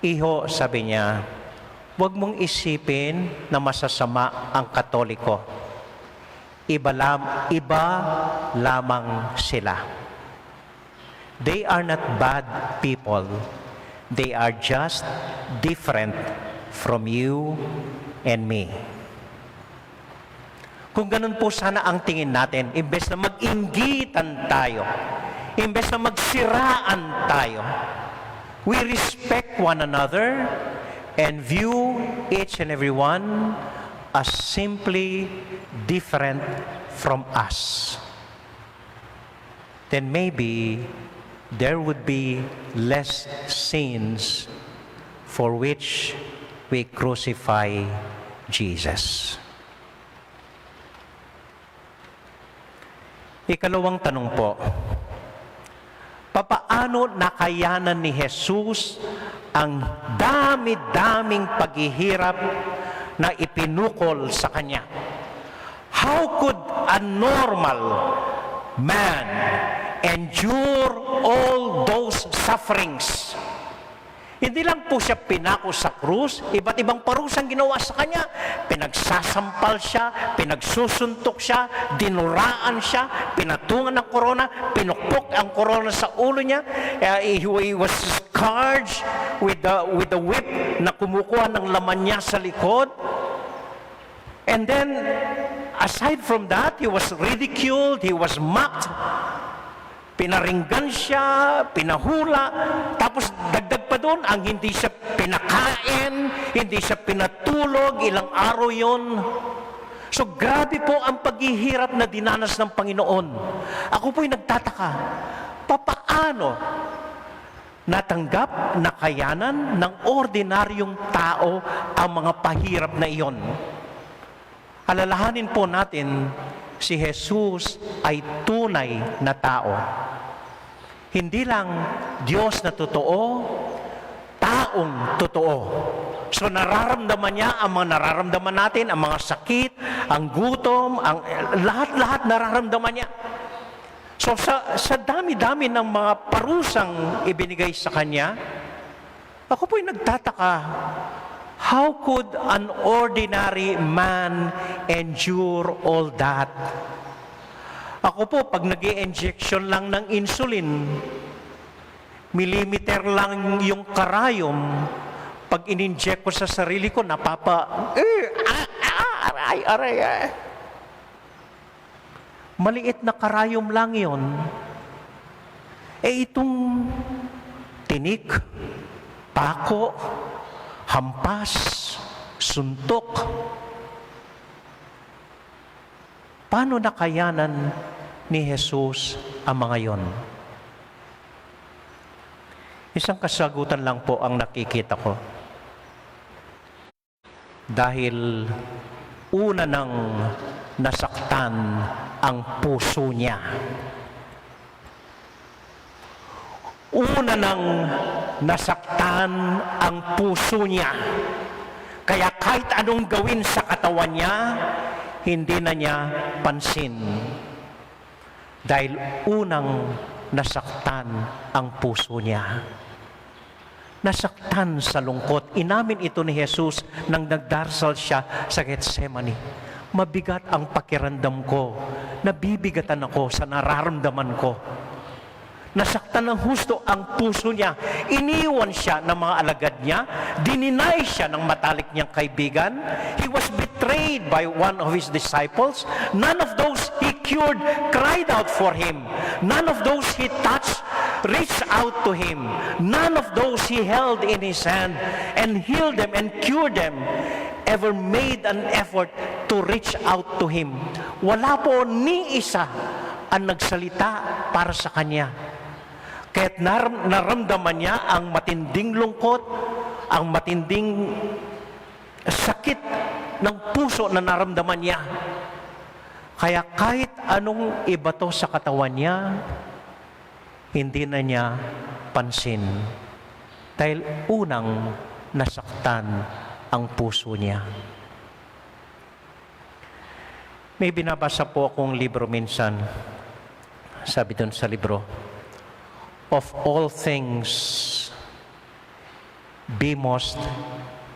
"Iho," sabi niya, "huwag mong isipin na masasama ang Katoliko. Iba lam-, iba lamang sila. They are not bad people. They are just different from you and me." Kung ganun po sana ang tingin natin, imbes na mag-inggitan tayo, imbes na magsiraan tayo, we respect one another and view each and every one as simply different from us. Then maybe there would be less sins for which we crucify Jesus. Ikalawang tanong po, papaano nakayanan ni Jesus ang dami-daming paghihirap na ipinukol sa kanya? How could a normal man endure all those sufferings? Hindi lang po siya pinako sa krus, iba't ibang parusang ginawa sa kanya. Pinagsasampal siya, pinagsusuntok siya, dinuraan siya, pinatungan ng korona, pinukpok ang korona sa ulo niya. Eh, he, he was scourged with the, with the whip na kumukuha ng laman niya sa likod. And then, aside from that, he was ridiculed, he was mocked. Pinaringgan siya, pinahula, tapos dagdag pa doon ang hindi siya pinakain, hindi siya pinatulog, ilang araw yon. So, grabe po ang paghihirap na dinanas ng Panginoon. Ako po'y nagtataka, papaano natanggap, nakayanan ng ordinaryong tao ang mga pahirap na iyon? Alalahanin po natin, si Jesus ay tunay na tao. Hindi lang Diyos na totoo, taong totoo. So, nararamdaman niya ang mga nararamdaman natin, ang mga sakit, ang gutom, ang lahat-lahat nararamdaman niya. So, sa, sa dami-dami ng mga parusang ibinigay sa kanya, ako po'y nagtataka, how could an ordinary man endure all that? Ako po, pag nag injection lang ng insulin, millimeter lang yung karayom, pag in-inject ko sa sarili ko, napapa-, eh, ah, ah, aray, aray, ah. Maliit na karayom lang yon. Eh, itong tinik, pako, hampas, suntok, paano nakayanan ni Jesus ang mga yon? Isang kasagutan lang po ang nakikita ko. Dahil una nang nasaktan ang puso niya. Una nang nasaktan ang puso niya. Kaya kahit anong gawin sa katawan niya, hindi na niya pansin. Dahil unang nasaktan ang puso niya. Nasaktan sa lungkot. Inamin ito ni Jesus nang nagdarasal siya sa Getsemani. "Mabigat ang pakiramdam ko. Nabibigatan ako sa nararamdaman ko." Nasaktan ng husto ang puso niya. Iniwan siya ng mga alagad niya. Dininay siya ng matalik niyang kaibigan. He was betrayed by one of his disciples. None of those he cured cried out for him. None of those he touched reached out to him. None of those he held in his hand and healed them and cured them ever made an effort to reach out to him. Wala po ni isa ang nagsalita para sa kanya. Kaya't nar-, naramdaman niya ang matinding lungkot, ang matinding sakit ng puso na naramdaman niya. Kaya kahit anong ibato sa katawan niya, hindi na niya pansin dahil unang nasaktan ang puso niya. May binabasa po akong libro minsan. Sabi dun sa libro, "Of all things, be most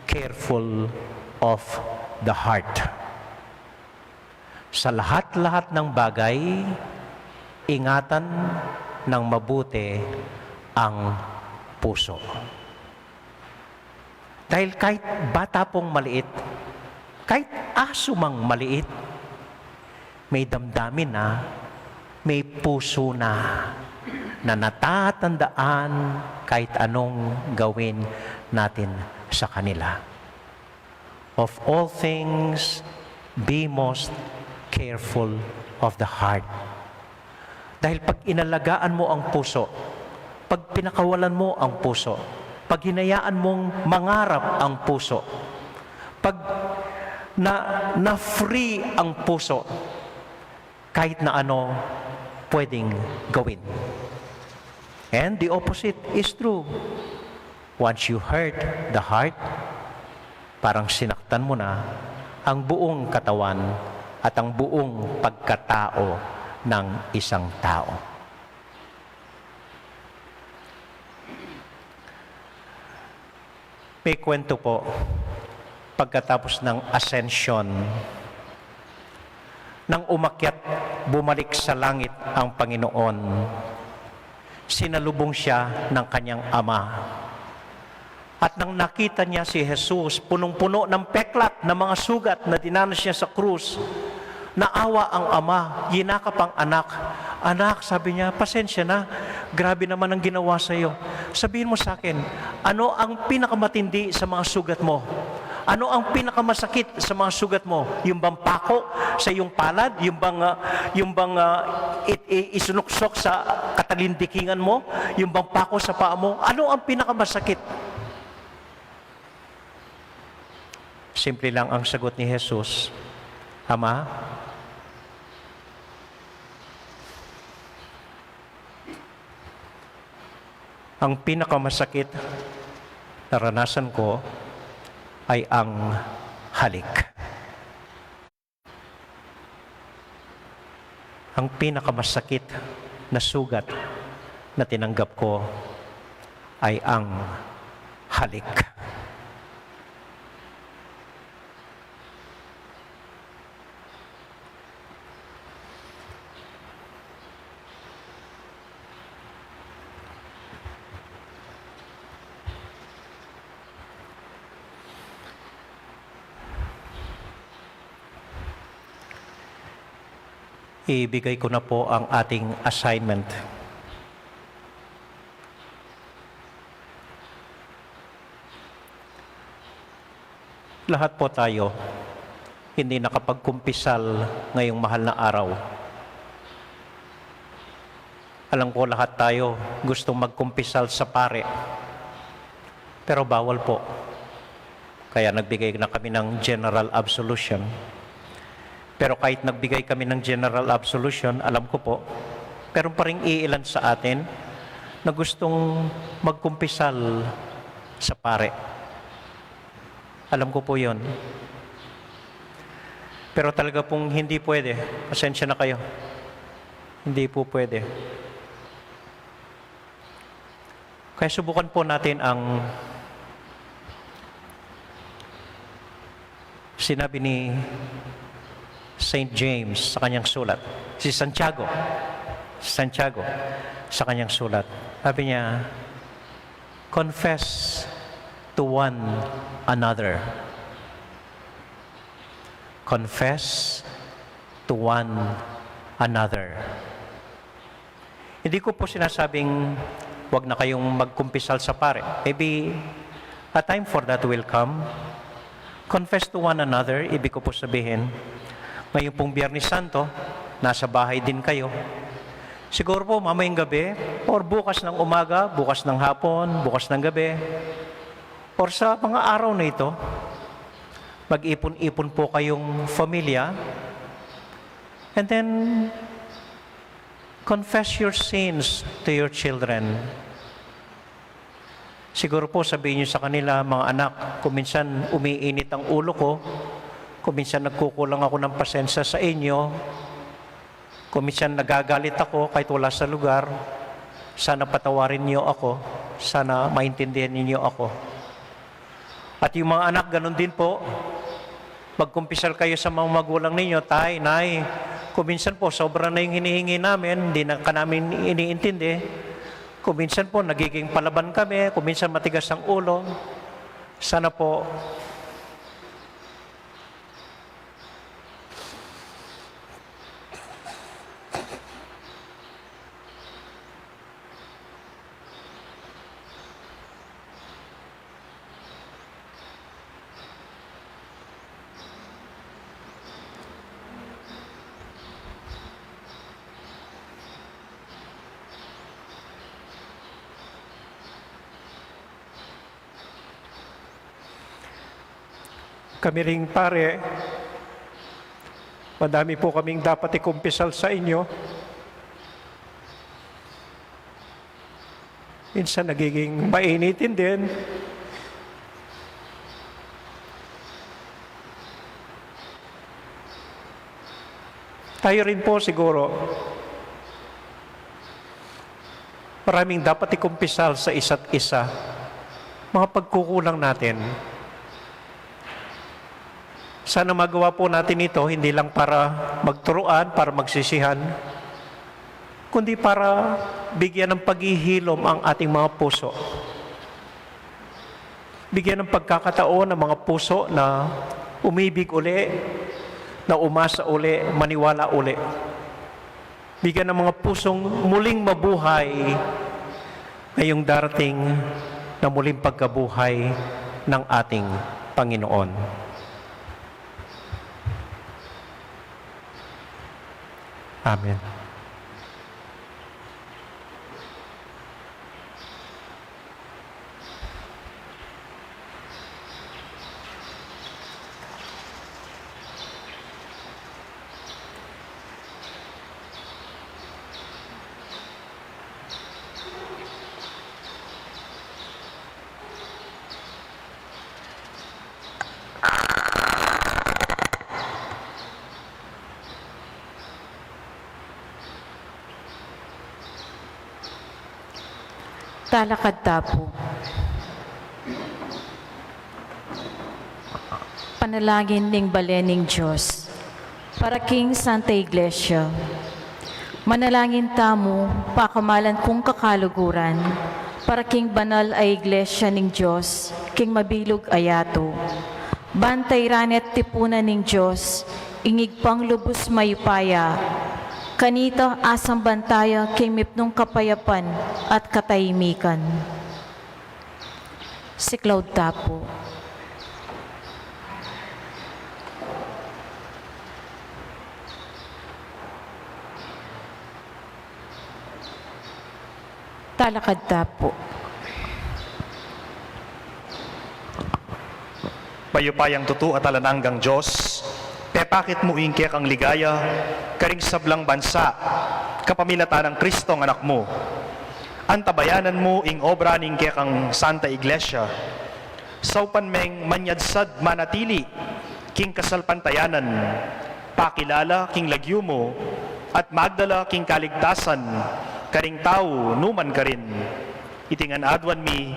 careful of the heart." Sa lahat-lahat ng bagay, ingatan ng mabuti ang puso. Dahil kahit bata pong maliit, kahit aso mang maliit, may damdamin na, may puso na, na natatandaan kahit anong gawin natin sa kanila. Of all things, be most careful of the heart. Dahil pag inalagaan mo ang puso, pag pinakawalan mo ang puso, pag hinayaan mong mangarap ang puso, pag na, na-free ang puso, kahit na ano pwedeng gawin. And the opposite is true. Once you hurt the heart, parang sinaktan mo na ang buong katawan at ang buong pagkatao ng isang tao. May kwento po, pagkatapos ng Ascension, nang umakyat, bumalik sa langit ang Panginoon, sinalubong siya ng kanyang ama. At nang nakita niya si Jesus, punong-puno ng peklat na mga sugat na dinanas niya sa krus, naawa ang ama, yinakap ang anak. "Anak," sabi niya, "pasensya na. Grabe naman ang ginawa sa'yo. Sabihin mo sa akin, ano ang pinakamatindi sa mga sugat mo? Ano ang pinakamasakit sa mga sugat mo? Yung bang pako sa iyong palad? Yung bang, ah, yung bang, ah, it-, i-, isunuksok sa katalindikingan mo? Yung bang pako sa paa mo? Ano ang pinakamasakit?" Simple lang ang sagot ni Jesus, "Ama, ang pinakamasakit naranasan ko ay ang halik." Ang pinakamasakit na sugat na tinanggap ko ay ang halik. Ibigay ko na po ang ating assignment. Lahat po tayo hindi nakapagkumpisal ngayong mahal na araw. Alam ko, lahat tayo gustong magkumpisal sa pare. Pero bawal po. Kaya nagbigay na kami ng general absolution. Pero kahit nagbigay kami ng general absolution, alam ko po, meron pa ring iilan sa atin na gustong magkumpisal sa pare. Alam ko po yun. Pero talaga pong hindi pwede. Pasensya na kayo. Hindi po pwede. Kaya subukan po natin ang sinabi ni Saint James sa kanyang sulat. Si Santiago. Si Santiago sa kanyang sulat. Sabi niya, "Confess to one another." Confess to one another. Hindi ko po sinasabing wag na kayong magkumpisal sa pare. Maybe a time for that will come. Confess to one another, ibig ko po sabihin, ngayon pong Biyernes Santo, nasa bahay din kayo. Siguro po mamayang gabi, or bukas ng umaga, bukas ng hapon, bukas ng gabi, or sa mga araw na ito, mag-ipon-ipon po kayong familia, and then confess your sins to your children. Siguro po sabihin niyo sa kanila, "Mga anak, kung minsan umiinit ang ulo ko, kung minsan nagkukulang ako ng pasensya sa inyo, kung minsan nagagalit ako kahit wala sa lugar, sana patawarin niyo ako, sana maintindihan niyo ako." At yung mga anak, ganun din po, magkumpisal kayo sa mga magulang ninyo, "Tay, Nay, kung minsan po sobra na yung hinihingi namin, hindi na ka namin iniintindi. Kung minsan po nagiging palaban kami, kung minsan matigas ang ulo." Sana po. Kami ring pare, madami po kaming dapat ikumpisal sa inyo. Minsan nagiging mainitin din. Tayo rin po siguro, maraming dapat ikumpisal sa isa't isa. Mga pagkukulang natin. Sana magawa po natin ito, hindi lang para magturuan, para magsisihan, kundi para bigyan ng paghihilom ang ating mga puso. Bigyan ng pagkakataon ang mga puso na umibig uli, na umasa uli, maniwala uli. Bigyan ng mga pusong muling mabuhay ngayong darating na muling pagkabuhay ng ating Panginoon. Amen. Talakad ta pu. Panalangin ning bale ning Dios. Para king Santa Iglesia. Manalangin tamu, pakamalan kung kakaluguran, para king banal a Iglesia ning Dios, king mabilug a yatu. Ban tairan at tipunan ning Dios, ing Ibpang lubus mayupaya. Kanita asamban taya king mipnung kapayapan at katahimikan. Siklaud ta pu. Talakad ta pu. Mayupayang tutu at alang anggang Dios, pepakit mu ing kekang ligaya karing sablang bansa, kapamilatan nang Kristong Anak mu. Antabayanan mu ing obra ning kekang Santa Iglesia. Saupan meng manyadsad manatili king kasalpantayanan, pakilala king lagyu mu, at magdala king kaligtasan karing tau numan karin. Iti ngan aduan mi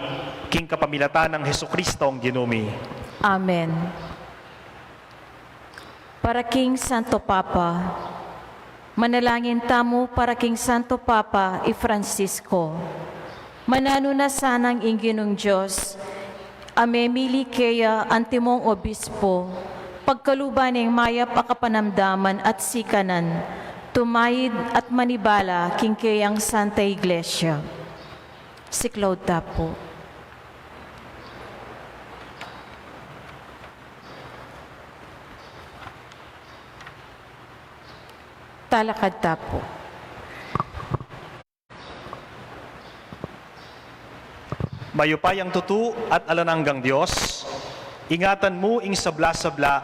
king kapamilatan nang Jesucristong Ginu mi. Amen. Para king Santo Papa. Manalangin tamu para king Santo Papa i Francisco. Mananu na sanang ing Ginung Dios a memili keya antimong obispo, pagkaluban ning mayap a kapanamdaman at sikanan, tumayid at manibala king keyang Santa Iglesia. Siklaud ta pu. Talakad ta pu. Mayupayang tutu at alang anggang Dios, ingatan mu ing sabla-sabla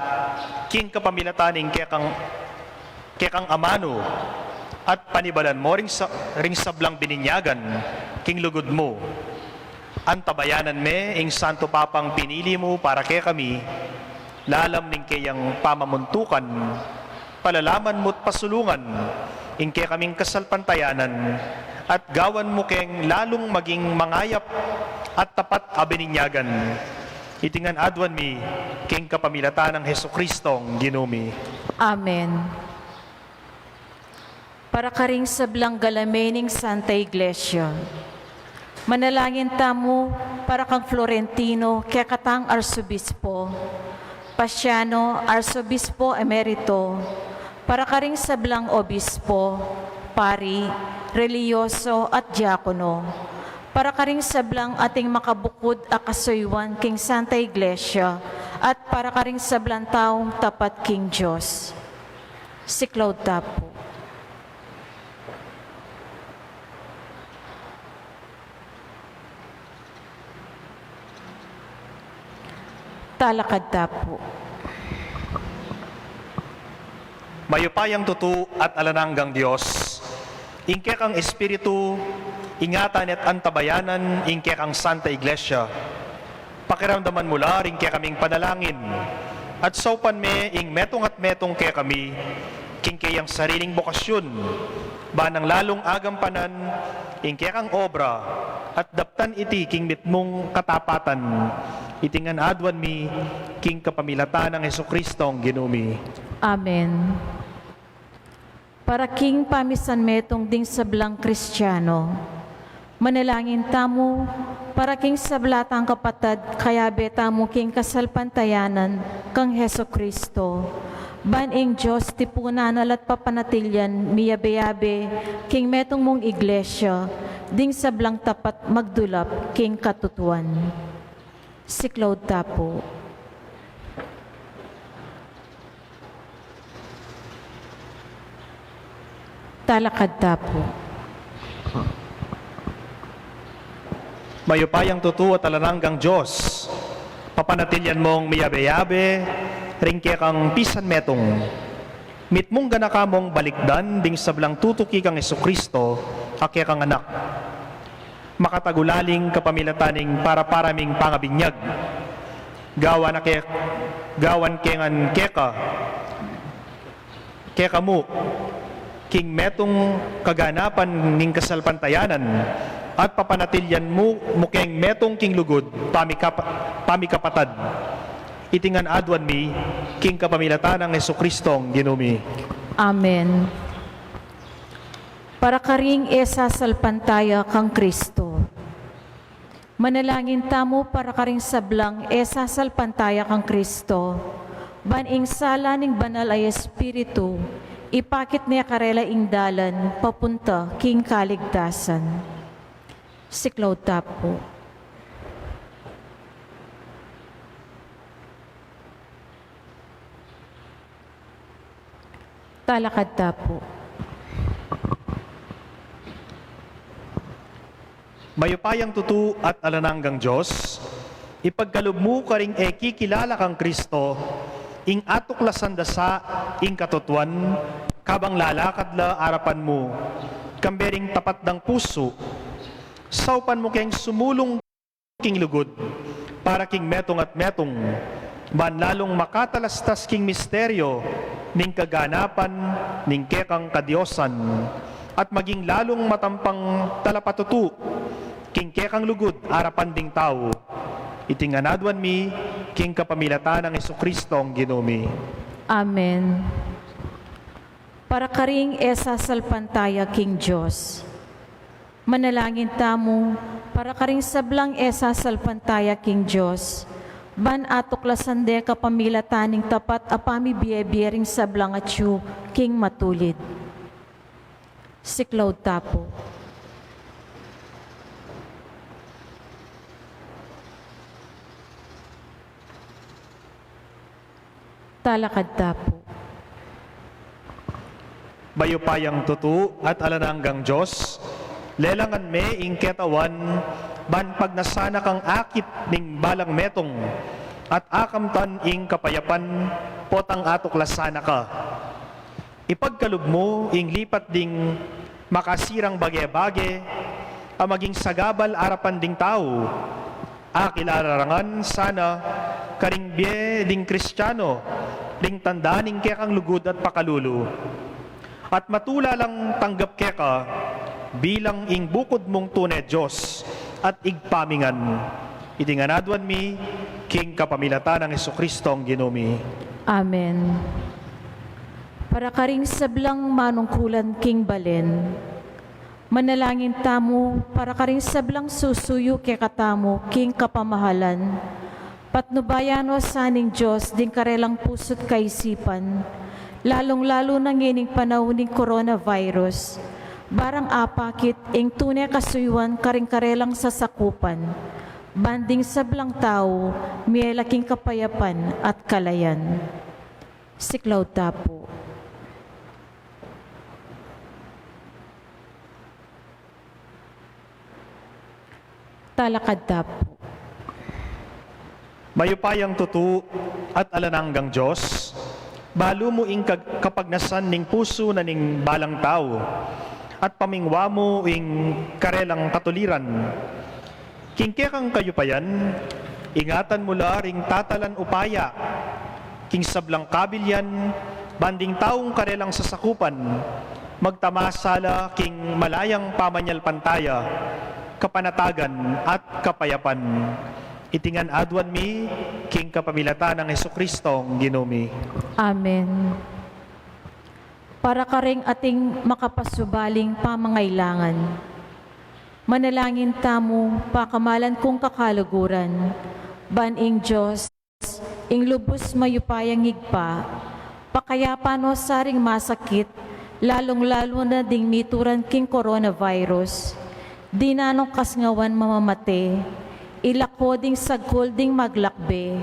king kapamilatan ning kekang, kekang amanu, at panibalan mu ring sa-, ring sablang bininyagan king lugud mu. Antabayanan me ing Santo Papang pinili mu para kekami, lalam ning keyang pamamuntukan, palalaman mu't pasulungan ing kekaming kasalpantayanan, at gawan mu keng lalung maging mangayap at tapat a bininyagan. Iti ngan aduan mi king kapamilatan nang Jesucristong Ginu mi. Amen. Para karing sablang galame ning Santa Iglesia. Manalangin tamu para kang Florentino, kekatang Arsobispo, Pasiano, Arsobispo Emerito, para karing sablang obispo, pari, relihiyoso, at diakono, para karing sablang ating makabukud a kasuyuan king Santa Iglesia, at para karing sablang taung tapat king Dios. Siklaud ta pu. Talakad ta pu. Mayupayang tutu at alang anggang Dios, ing kekang Espiritu, ingatan at antabayanan ing kekang Santa Iglesia. Pakiramdaman mu la ring kekaming panalangin, at saupan me ing metung at metung kekami king keyang sariling bokasyun, ban nang lalung agampanan ing kekang obra, at daptan iti king mitmung katapatan. Iti ngan aduan mi king kapamilatan nang Jesucristong Ginu mi. Amen. Para king pamisan metung ding sablang Kristiano. Manalangin tamu para king sabla tang kapatad kayabe tamu king kasalpantayanan kang Jesucristo. Ban ing Dios tipunan na la't papanatilian miyabe-yabe king metung mung Iglesia ding sablang tapat magdulap king katutuan. Siklaud ta pu. Talakad ta pu. Mayupayang tutu at alang anggang Dios, papanatilian mung miyabe-yabe ring kekang pisan metung. Mitmung ganaka mung balikdan ding sablang tutuki kang Jesucristo a kekang anak. Makatagulaling kapamilatan ning para-para ming pangabinyag. Gawan ke, gawan ke ngan keka, kekamu, king metung kaganapan ning kasalpantayanan, at papanatilian mu, mu keng metung king lugud, pamikap-, pamikapatad. Iti ngan aduan mi, king kapamilatan nang Jesucristong Ginu mi. Amen. Para karing e sasalpantaya kang Kristo. Manalangin tamu para karing sablang e sasalpantaya kang Kristo, ban ing sala ning Banal a Espiritu, ipakit ne karela ing dalan papunta king kaligtasan. Siklaud ta pu. Talakad ta pu. Mayupayang tutu at alang anggang Dios, ipagkalub mu karing e kikilala kang Kristo, ing atuklasan da sa ing katutuan, kabang lalakad la arapan mu, kambe ring tapat dang pusu, saupan mu keng sumulung king lugud, para king metung at metung, ban lalung makatalastas king misteryo ning kaganapan ning kekang kadiosan, at maging lalung matampang talapatutu king kekang lugud arapan ding tau. Iti ngan aduan mi king kapamilatan nang Jesucristong Ginu mi. Amen. Para karing e sasalpantaya king Dios. Manalangin tamu para karing sablang e sasalpantaya king Dios, ban atuklasan de kapamilatan ning tapat a pamibie-bie ring sablang atyu king matulid. Siklaud ta pu. Talakad ta pu. Mayupayang tutu at alang anggang Dios, lelangan me ing ketawan ban pagnasan na kang akit ning balang metung at akamtan ing kapayapan potang atuklasan na ka. Ipagkalub mu ing lipat ding makasirang bage-bage a maging sagabal arapan ding tau. Akilalarangan sana karing bie ding Kristiano ring tanda ning kekang lugud at pakalulu. At matula lang tanggap keka bilang ing bukud mung tune Dios at Ibpa mi ngan. Iti ngan aduan mi king kapamilatan nang Jesucristong Ginu mi. Amen. Para karing sablang manungkulan king balen. Manalangin tamu para karing sablang susuyu kekatamu king kapamahalan. Patnubayan no sa ning Dios ding karelang pusu't kaisipan, lalung-lalu na ngening panaun ning coronavirus, barang apakit ing tune kasuyuan karing karelang sasakupan, ban ding sablang tau mie la king kapayapan at kalayan. Siklaud ta pu. Talakad ta pu. Mayupayang tutu at alang anggang Dios, balu mu ing kag-, kapagnasan ning pusu na ning balang tau, at pamingwa mu ing karelang katuliran. King kekang kayupayan, ingatan mu la ring tatalan upaya king sablang kabilian, ban ding taung karelang sasakupan magtamasa la king malayang pamanyalpantaya, kapanatagan, at kapayapan. Iti ngan aduan mi king kapamilatan nang Jesucristong Ginu mi. Amen. Para karing ating makapasubaling pamangailangan. Manalangin tamu, pakamalan kung kakaluguran, ban ing Dios, ing lubus mayupayang Ibpa, pakayapan no sa ring masakit, lalung-lalu na ding mituran king coronavirus, ding nanung kasngawan mamamate, ilako ding sagkul ding maglakbe,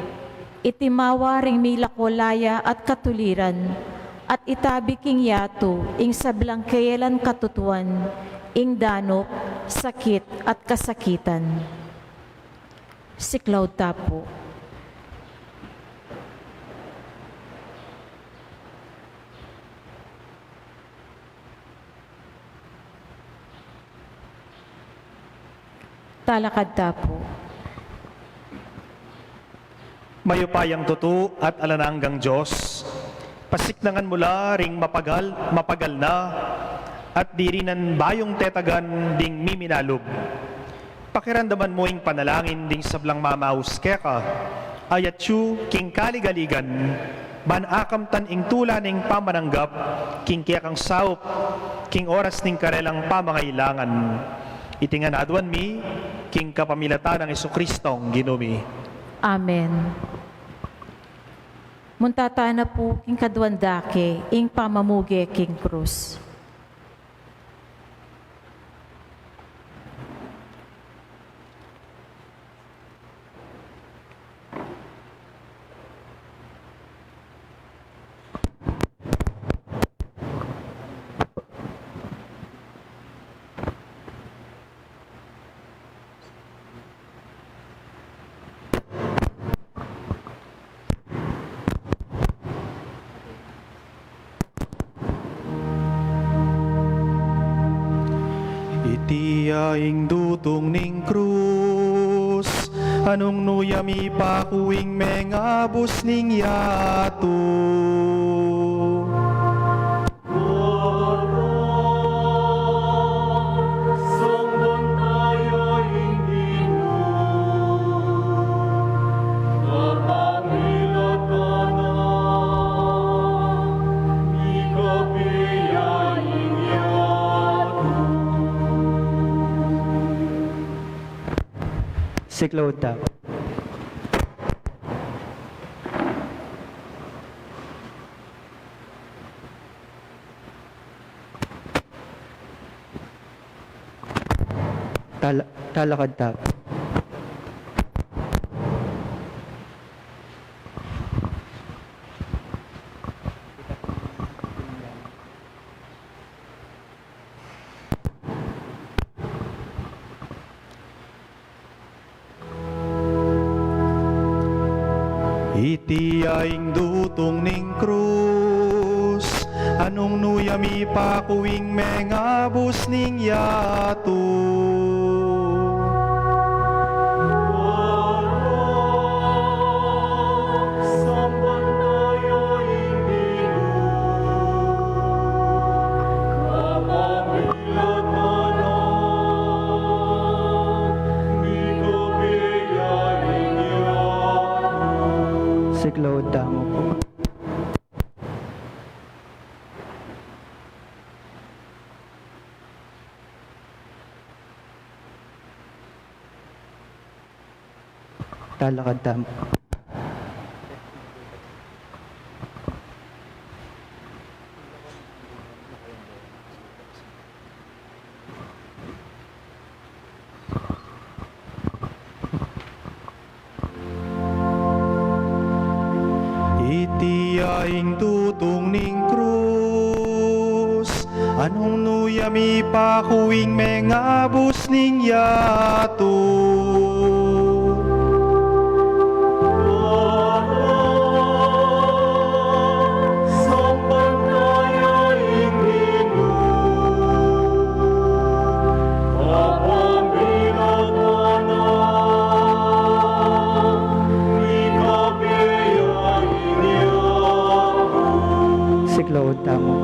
itimawa ring milako laya at katuliran, at itabi king yatu ing sablang kayalan katutuan, ing danup, sakit, at kasakitan. Siklaud ta pu. Talakad ta pu. Mayupayang tutu at alang anggang Dios, pasiknangan mu la ring mapagal, mapagal na at dirinan bayung tetagan ding miminalub. Pakiramdaman mu ing panalangin ding sablang mamaus keka, ayat yu king kaligaligan, ban akamtan ing tula ning pamananggap king kekang saup, king oras ning karelang pamangailangan. Iti ngan aduan mi king kapamilatan nang Jesucristong Ginu mi. Amen. Munta tana pu king kaduang dake ing pamamuge king krus. Iti ya ing dutung ning krus, anung nu ya mipaku ing mengabus ning yatu. Siklaud ta. Tala-, talakad ta. Iti ya ing dutung ning krus, anung nu ya mipaku ing mengabus ning yatu. Siklaud tamu pu. Talakad tamu. Iti ya ing dutung ning krus, anung nu ya mipaku ing mengabus ning yatu. Siklaud tamu.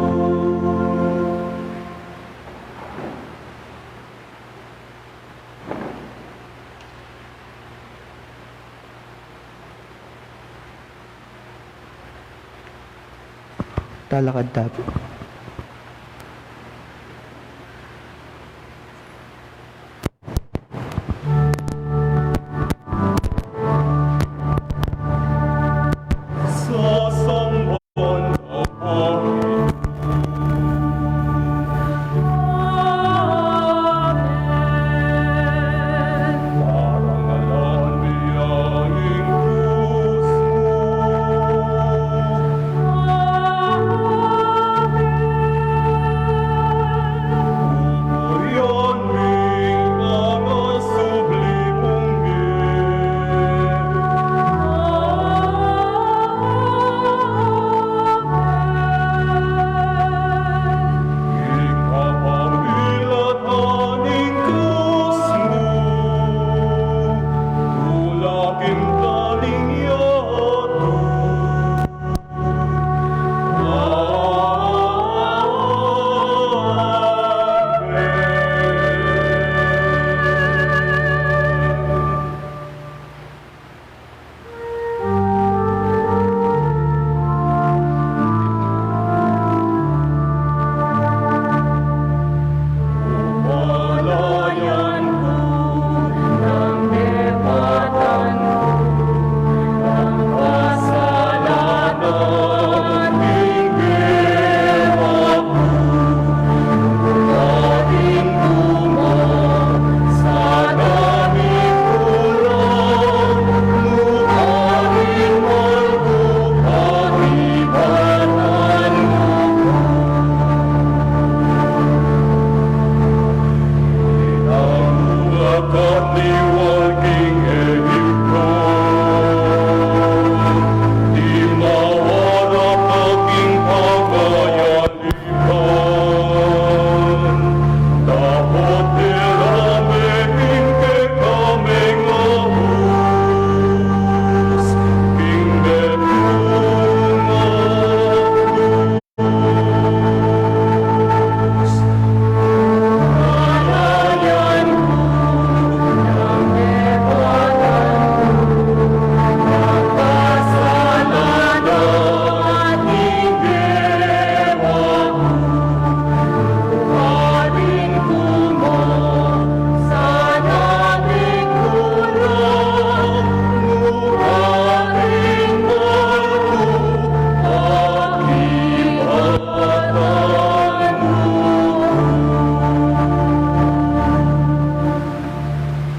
Talakad tamu.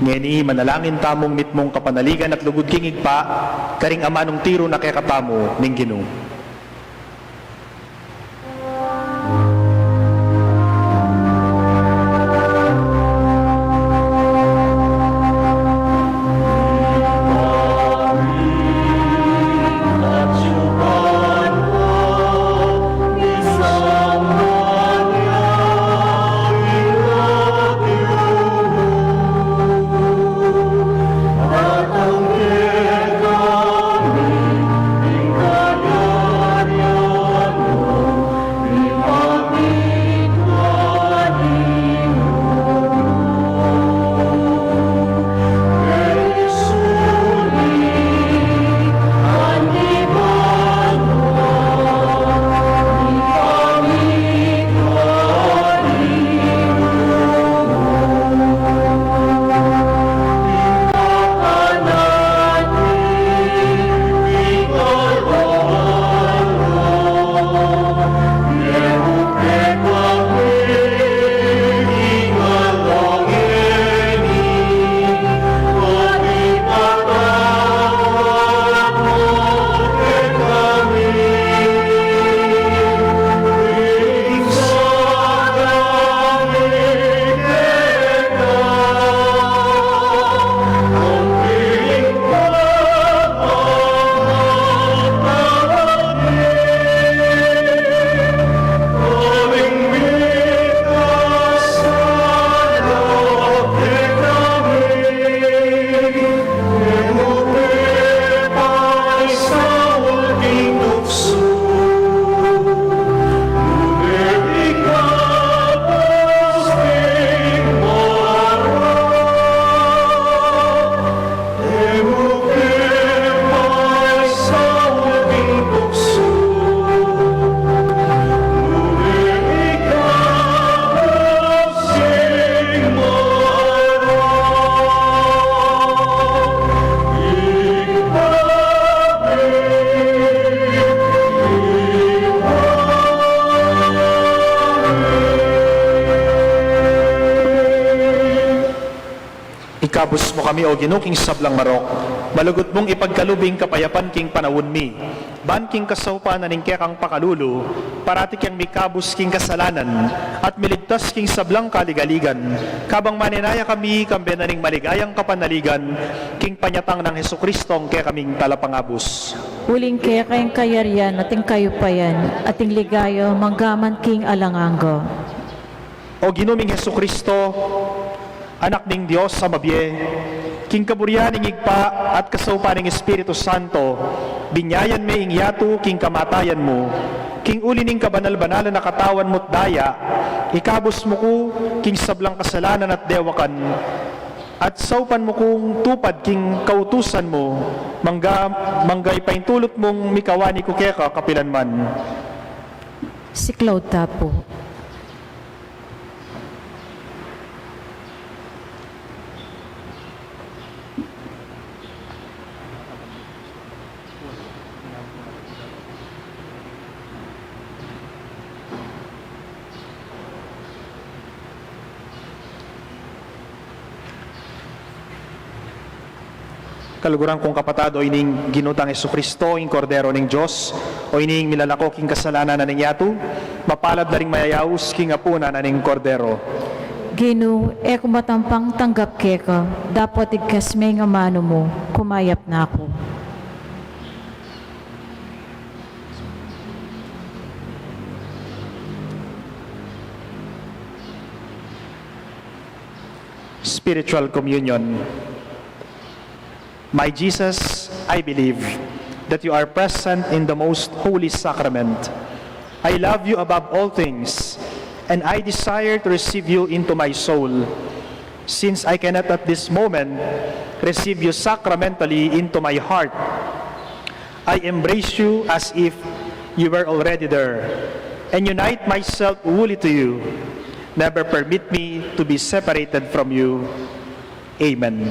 Ngeni, manalangin tamung mitmung kapanaligan at lugud king Ibpa, karing amanung tiru na kekatamu ning Ginu. Ikabus mu kami, O Ginu, king sablang marok. Malugud mung ipagkalub ing kapayapan king panaun mi. Ban king kasaupan na ning kekang pakalulu, parati keng mikabus king kasalanan, at miligtas king sablang kaligaligan. Kabang manenaya kami, kambe na ning maligayang kapanaligan, king panyatang nang Jesucristo, ing kekaming talapangabus. Uling keka ing kayarian, at ing kayupayan, at ing ligaya, manggaman king alang angga. O Ginu ming Jesucristo, Anak ning Dios a mabie, king kaburian ning Ibpa at kasaupan ning Espiritu Santo, binyayan me ing yatu king kamatayan mu, king uli ning kabanal-banalan a katawan mu't daya, ikabus mu ku king sablang kasalanan at dewakan, at saupan mu kung tupad king kautusan mu, mangga, mangga ipaintulut mung mikawani ku keka kapilan man. Siklaud ta pu. Kaluguran kung kapatad, o ining Ginu tang Jesucristo, ing Kordero ning Dios, o ining milalako king kasalanan na ning yatu, mapalad la ring mayayaus king apunan na ning Kordero. Ginu, e ku matampang tanggap keka, dapot igkas me ing amanu mu, kumayap na ku. Spiritual Communion. My Jesus, I believe that you are present in the most holy sacrament. I love you above all things, and I desire to receive you into my soul. Since I cannot at this moment receive you sacramentally into my heart, I embrace you as if you were already there, and unite myself wholly to you. Never permit me to be separated from you. Amen.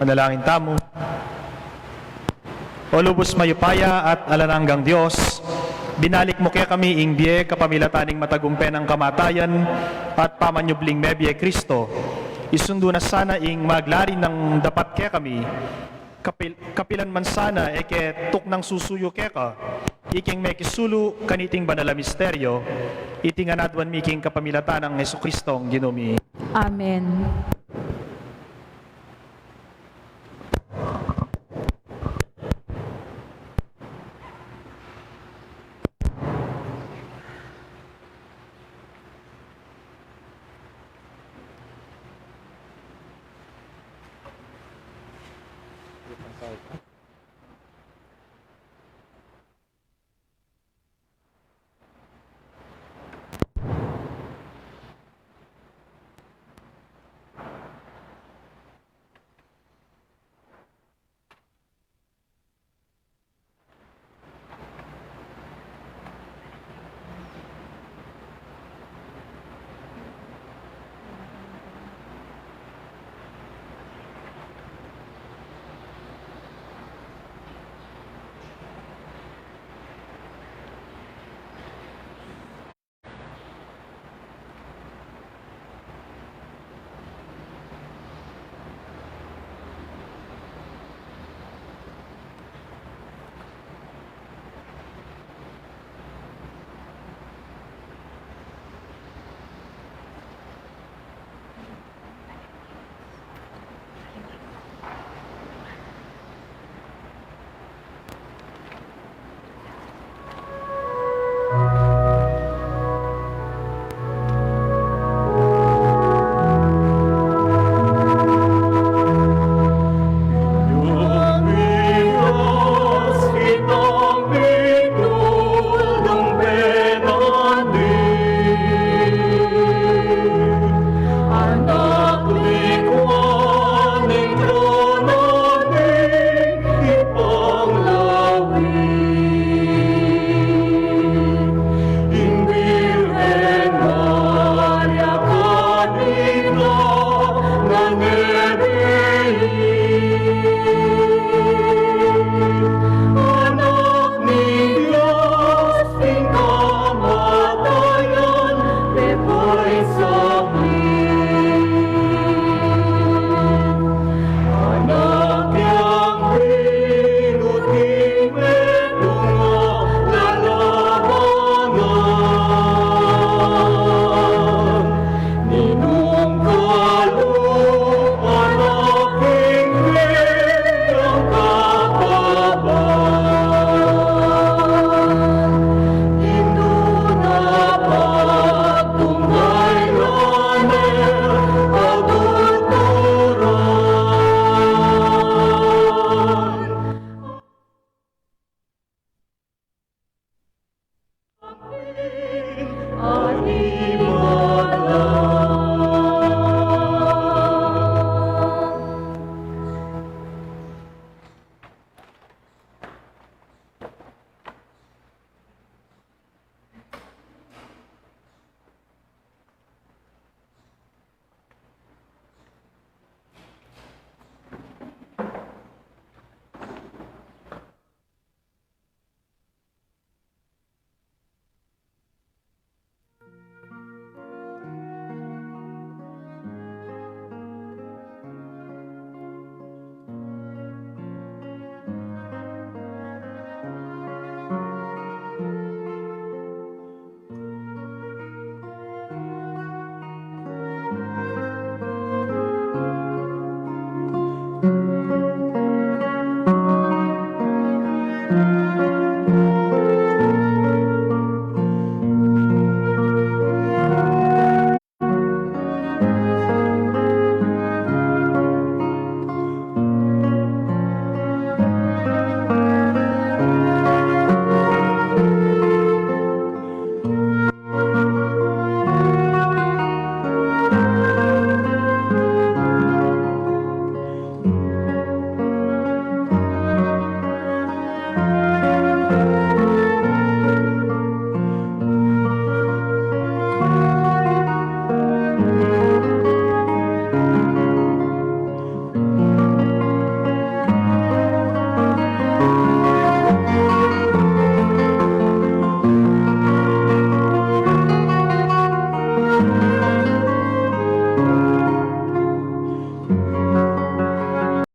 Manalangin tamu. O lubus mayupaya at alang anggang Dios, binalik mu kekami ing bie kapamilatan ning matagumpe nang kamatayan at pamanyubling mebie Kristo. Isundu na sana ing maglari nang dapat kekami, kapil-, kapilan man sana e ke tuknang susuyu keka, iking mekisulu kaniting banal a misteryo, iti ngan aduan mi king kapamilatan nang Jesucristong Ginu mi. Amen.